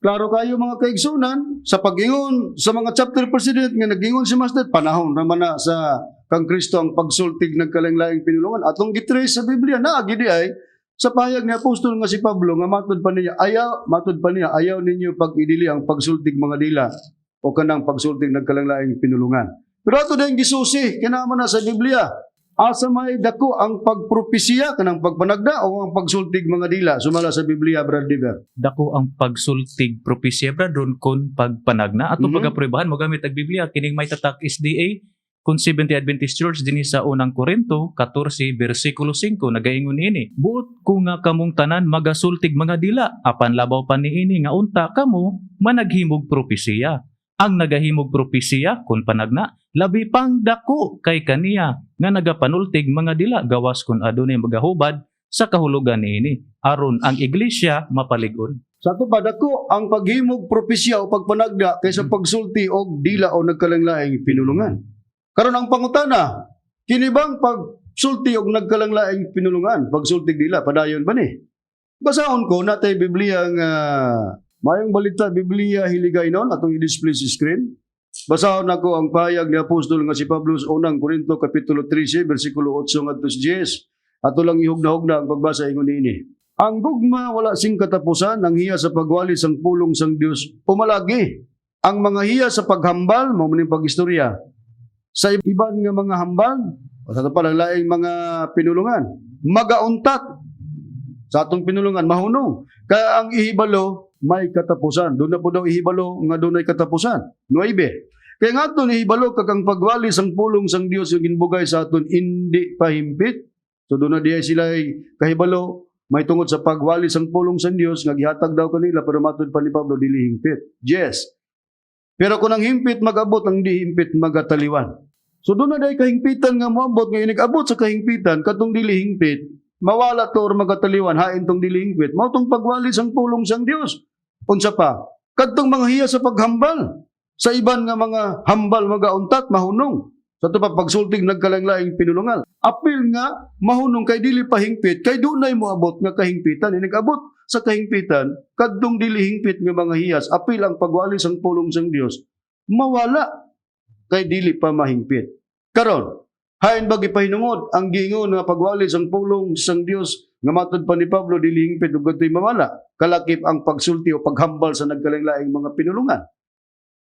Klaro kayo, mga kaigsunan, sa pag-ingon sa mga chapter president nga nagingon si Master, panahon naman na sa kang Kristo ang pagsultig nagkalaing-laing pinulungan. Atong gitrace sa Biblia na gidi ay sa pahayag ni apostol nga si Pablo nga matud pa niya ayaw ninyo pag-idili ang pagsultig mga dila o kanang pagsultig nagkalanglaing pinulungan. Pero ato din gisusi kinama na sa Biblia. Asa may dako, ang pagpropesiya kanang pagpanagda o ang pagsultig mga dila, sumala sa Biblia, Brad Diver? Dako ang pagsultig propesya, Brad Ron, kon pagpanagna. Ato pagapruebahan mogamit ang Biblia kining may tatak SDA kung Seventh Adventist Church dinhi sa Unang Korinto 14 bersikulo 5, nagaingon niini, "Buot ko nga kamong tanan magasultig mga dila, apan labaw pa niini nga unta kamo managhimog propesiya. Ang nagahimog propesiya kun panagna labi pang dako kay kaniya nga nagapanultig mga dila, gawas kun adunay magahubad sa kahulugan niini aron ang iglesia mapalig-on." Sa ato pa, dako ang paghimog propesya o pagpanagda kaysa pagsulti og dila o nagkalanglaing pinulungan. Karon ang pangutana, kini bang pagsulti og nagkalanglaing pinulungan, pagsultig dila, padayon ba ni? Basahon ko natay Biblia nga Maayong Balita, Biblia Hiligaynon, atong i-display sa screen. Basahon nako ang pahayag ni apostol nga si Pablo sa Unang Korinto kapitulo 13 bersikulo 8 ngadto sa 10. Ato lang ihugna-hugna ang pagbasa. Ingon niini. Ang gugma wala sing katapusan, ang hiya sa pagwali sang pulong sang Dios pumalagi. Ang mga hiya sa paghambal, mao man ning pag-istorya. Sa iban nga mga hambal, o sa pa laing mga pinulungan, magauntat sa atong pinulungan, mahunong. Kaya ang ihibalo may katapusan. Doon na po daw ihibalo nga doon ay katapusan. 9. Kaya nga aton ihibalo kag ang pagwali sang pulong sang Dios yung ginbugay sa aton hindi pahimpit. So doon na diay sila ay kahibalo may tungod sa pagwali sang pulong sang Dios nga gihatag daw kanila, pero matud pa ni Pablo dili hingpit. Yes. Pero kung ang himpit mag-abot, ang di himpit magataliwan. So doon na dahil kahingpitan nga moabot, nga inig-abot sa kahingpitan, katong dili hingpit, mawala to or magataliwan, hain tong dili hingpit. Mao tong pagwali sang pulong sang Dios. Unsa pa? Kadtong mga hiya sa paghambal. Sa iban nga mga hambal magauntat, mahunong. Sa ato pa pagsultig nagkalanglaing pinulungan. Apil nga mahunong kay dili pahingpit, kay dunay moabot nga kahingpitan. Inig-abot sa kahingpitan, kadtong dili hingpit nga mga hiyas, apil ang pagwali sang pulong sang Dios, mawala kay dili pa mahingpit. Karon, hain ba gipahinungod ang giingon nga pagwali sang pulong sang Dios nga matud pa ni Pablo dili hingpit ug kadtoy mawala, kalakip ang pagsulti o paghambal sa nagkalanglaing mga pinulungan?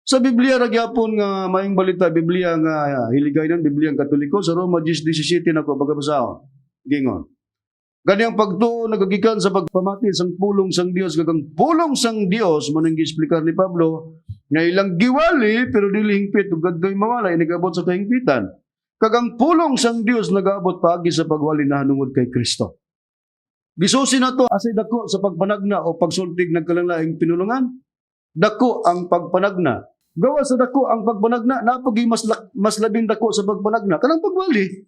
Sa Biblia ra gyapon nga Maayong Balita, Biblia nga Hiligaynon, Biblia ang Katoliko, sa Roma 10:17 nako pagabasahon. Gingon. Gani ang pagtuo nagagikan sa pagpamati sang pulong sang Dios, kag ang pulong sang Dios mo nang giexplikar ni Pablo nga ilang giwali pero dili hingpit ug kadtoy mawala inigabot sa kahingpitan. Kag ang pulong sang Dios nagaabot paagi sa pagwali nahanungod kay Kristo. Gisusi na to asay dako sa pagpanagna o pagsultig nagkalanglaing pinulungan. Dako ang pagpanagna. Gawa sa dako ang pagpanagna, napagi mas labing dako sa pagpanagna kanang pagwali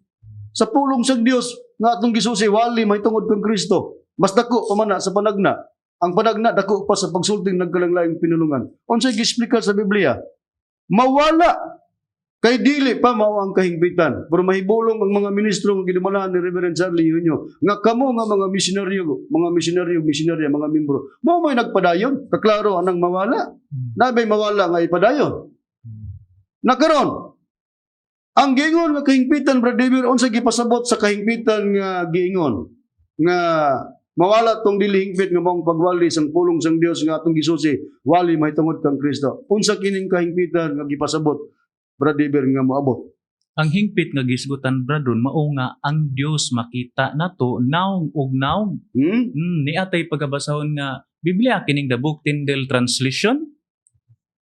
sa pulong sa Dios nga atong gisusi wali may tungod kang Kristo. Mas dako pa man na sa panagna. Ang panagna dako pa sa pagsulting nagkalanglaing pinulungan. Unsay giexplica sa Biblia? Mawala kay dili pa mao ang kahingpitan. Pero mahibulong ang mga ministro nga gidumalahan ni Reverend Charlie Eugenio nga kamo nga mga misyonaryo, misyonarya, mga membro, mao may nagpadayon. Kaklaro anang mawala. Nabay mawala nga ipadayon. Nakaron, ang giingon nga kahingpitan, Brad David, unsa gipasabot sa kahingpitan nga giingon nga mawala tong dili hingpit nga maong pagwali sang pulong sang Dios nga atong gisusi wali mahitungod kang Kristo? Unsa kining kahingpitan nga gipasabot, Brad David, nga moabot? Ang hingpit nga gisgutan, Brad Ron, mao nga ang Dios makita nato naong ug naong. Ni atay pagabasahon nga Biblia kining The Book Tyndale Translation.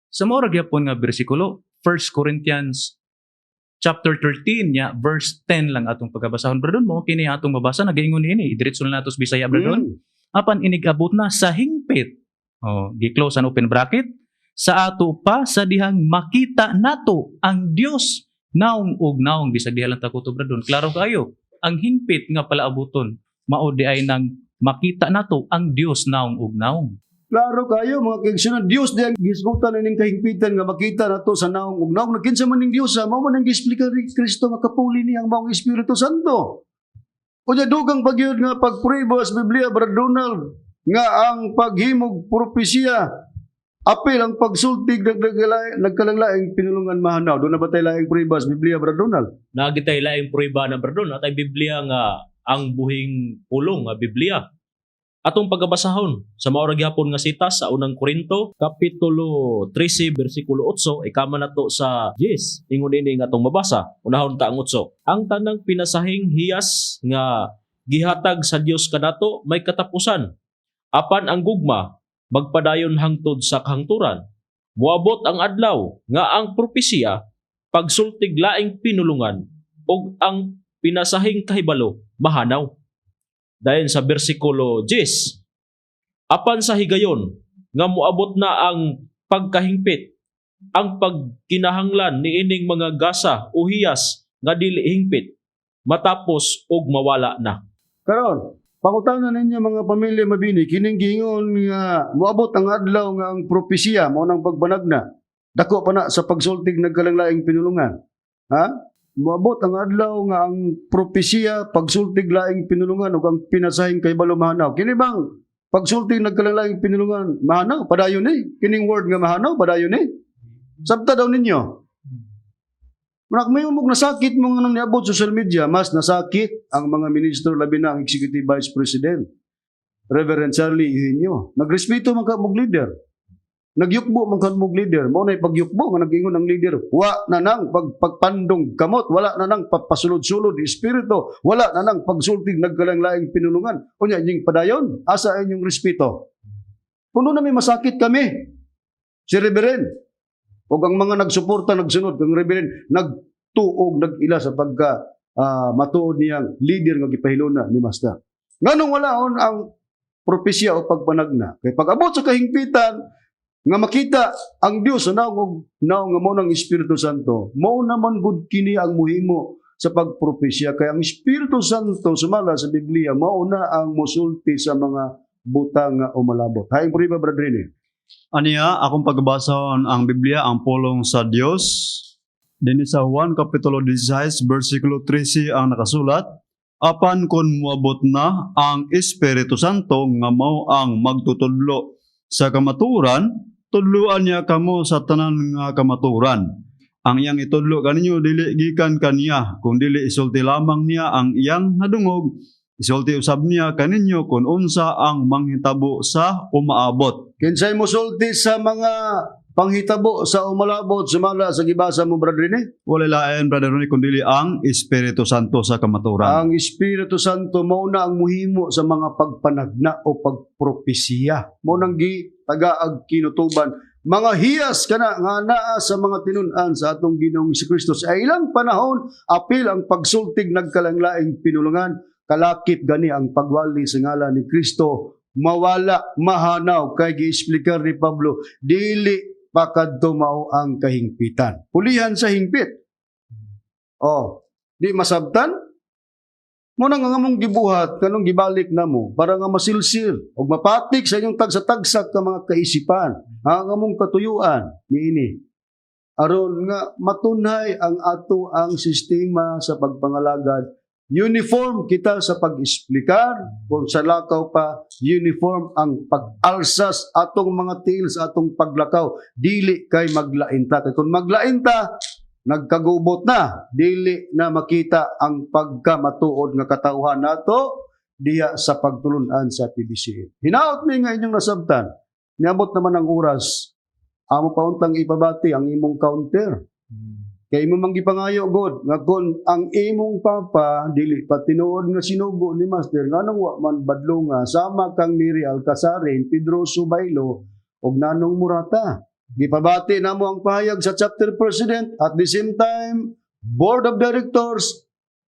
Sa mao ra gyapon nga bersikulo, 1 Corinthians chapter 13 nya verse 10 lang atong pagabasahon, Brad Ron. Mo kini atong mabasa, nagaingon ini, idiretso na nato sa Bisaya, Brad Ron. Apan inigabot na sa hingpit. Oh, gi-close ang open bracket sa ato pa sa dihang makita nato ang Dios naong ug naong. Bisag diha lang ta kutob, Brad Ron. Klaro kayo. Ang hingpit nga palaabuton mao di ay nang makita nato ang Dios naong ug naong. Klaro kayo, mga kaigsunan, Dios di ang gisgutan ining kahingpitan nga makita nato sa naong ug naong. Nagkinsa man ning Dios sa mao man ang giexplica ni Kristo nga kapuli niya ang maong Espiritu Santo. Unya dugang pagyud nga pagprueba sa Biblia, Brad Donald, nga ang paghimog propesiya apil ang pagsultig nagkalanglaing pinulungan mahanaw. Doon na ba tayo laing prueba sa Biblia, Brad Donald? Nagitay laing prueba na, Brad Ron, atay Biblia nga ang buhing pulong nga Biblia. Atong pagabasahon sa mao ra gihapon nga sitas sa Unang Korinto kapitulo 13 bersikulo 8, ikama nato sa 10. Ingon ini nga atong mabasa. Unahon ta ang 8. Ang tanang pinasahing hiyas nga gihatag sa Dios kanato may katapusan. Apan ang gugma magpadayon hangtod sa kahangturan. Moabot ang adlaw nga ang propesiya, pagsultig laing pinulungan ug ang pinasahing kahibalo mahanaw. Dayon sa bersikulo 10. Apan sa higayon nga moabot na ang pagkahingpit, ang pagkinahanglan niining mga gasa o hiyas nga dili hingpit matapos ug mawala na. Karon, pangutana ninyo, mga pamilya mabini, kining giingon nga moabot ang adlaw nga ang propesiya mao nang pagbanagna. Dako pa na sa pagsultig nagkalanglaing pinulungan. Ha? Moabot ang adlaw nga ang propesiya, pagsultig laing pinulungan ug ang pinasahing kahibalo mahanaw. Kini bang pagsultig nagkalanglaing pinulungan mahanaw? Padayon ni. Kining word nga mahanaw, padayon ni. Sabta daw ninyo. Manak may umog nasakit mga nang niabot social media, mas nasakit ang mga ministro, labi na ang Executive Vice President, Reverend Charlie Eugenio. Nagrespeto man ka mog leader. Nagyukbo man ka mog leader. Mao nay pagyukbo nga nag-ingon ang leader, wa na nang pagpandong kamot, wala na nang papasulod-sulod espiritu, wala na nang pagsultig nagkalanglaing pinulungan. Unya inyong padayon, asa inyong respeto? Kuno na may masakit kami. Si Reverend ug ang mga nagsuporta, nagsunod kang Reverend, nagtuog, nag-ila sa pagka matuod niyang leader nga gipahiluna ni Master. Nganong wala on ang propesya o pagpanagna? Kay pag-abot sa kahingpitan nga makita ang Dios sa naong og naong nga mao ng Espiritu Santo, mao naman gud kini ang muhimo sa pagpropesya, kay ang Espiritu Santo sumala sa Biblia mao na ang musulti sa mga butang nga umalabot. Haing prueba, Brad Rene. Aniya, akong pagbasahon ang Biblia, ang pulong sa Dios. Dinhi sa Juan Kapitulo 16, versikulo 13 ang nakasulat, "Apan kung muabot na ang Espiritu Santo nga mao ang magtutudlo sa kamaturan, tudluan niya kamo sa tanan nga kamaturan. Ang iyang itudlo kaninyo dili gikan kaniya, kung dili isulti lamang niya ang iyang nadungog, isulti usab niya kaninyo kung unsa ang manghitabo sa umaabot." Kinsay musulti sa mga panghitabo sa umalabot sumala sa gibasa mo, Brad Rene? Wala lain, Brother Ronnie, kundi ang Espiritu Santo sa kamaturan. Ang Espiritu Santo mao na ang muhimo sa mga pagpanagna o pagpropesiya. Mao nang gitagaag kinutuban. Mga hiyas kana nga naa sa mga tinun-an sa atong Ginoong Kristo sa ilang panahon apil ang pagsultig nagkalanglaing pinulungan, kalakip gani ang pagwali sa ngalan ni Kristo mawala, mahanaw, kay giexplikar ni Pablo dili pa kadto mao ang kahingpitan. Pulihan sa hingpit. Oh, di masabtan. Mo na nga among gibuhat kanong gibalik namo para nga masilsil ug mapatik sa inyong tagsa-tagsa ka mga kaisipan ang among katuyuan niini aron nga matunhay ang ato ang sistema sa pagpangalagad. Uniform kita sa pag-esplikar. Kung sa lakaw pa, uniform ang pag-alsas atong mga tiil sa atong paglakaw. Dili kay maglainta, kay kung maglainta, nagkagubot na, dili na makita ang pagkamatuod nga katawhan nato diha sa pagtulunan sa PBC. Hinaot mi nga inyong nasabtan. Niabot naman ang oras, amo pa untang ipabati ang imong counter. Kay imo mang gipangayo god nga kon ang imong papa dili pa tinuod nga sinugo ni Master, nganong wa man badlonga sama kang Mary Alcasarin, Pedro Subaylo ug Nanong Murata? Gipabati namo ang pahayag sa chapter president, at the same time board of directors,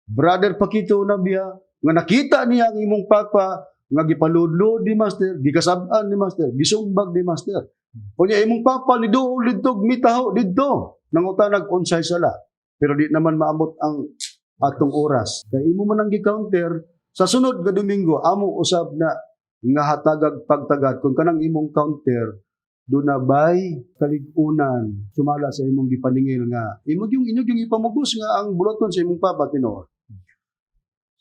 Brother Paquito Nabia, nga nakita niya ang imong papa nga gipaludlod ni Master, gikasab-an ni Master, gisumbag ni Master. Unya imong papa ni duol didto, mitaho didto, nangutanag unsay sala. Pero di naman maabot ang atong oras. Kay imo man ang gi-counter, sa sunod nga Domingo amo usab na nga hatagag pagtagad kung kanang imong counter duna bay kalig-unan sumala sa imong gipaningil nga imo yung inyong yung ipamugos nga ang buluton sa imong papa tinuod.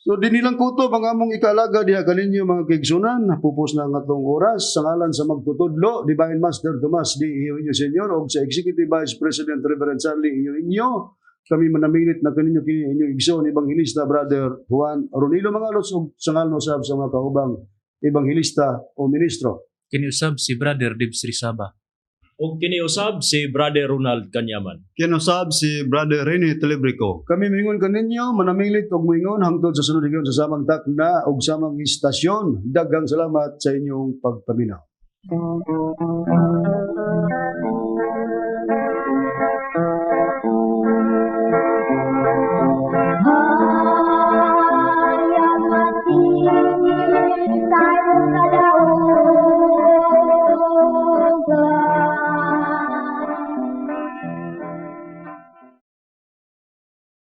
So dinhi lang kutob ang among ikaalaga diha kaninyo, mga kaigsunan. Pupos na ang atong oras. Sa ngalan sa magtutudlo, Divine Master Tomas D. Eugenio Senior, og sa Executive Vice President Reverend Charlie Eugenio, kami manamilit na kaninyo kini inyong igsoon Evangelista Brother Juan Ronilo Mangalos ug sa ngalan usab sa mga kaubang ebanghilista o ministro. Kini usab si Brother Dibs Rizaba. Ug kini usab si Brother Ronald Kanyaman. Kinusab si Brother Rene Telebrico. Kami mingon kaninyo, manamilit og moingon hangtod sa sunod higayon sa samang takna ug samang istasyon. Daghang salamat sa inyong pagpaminaw.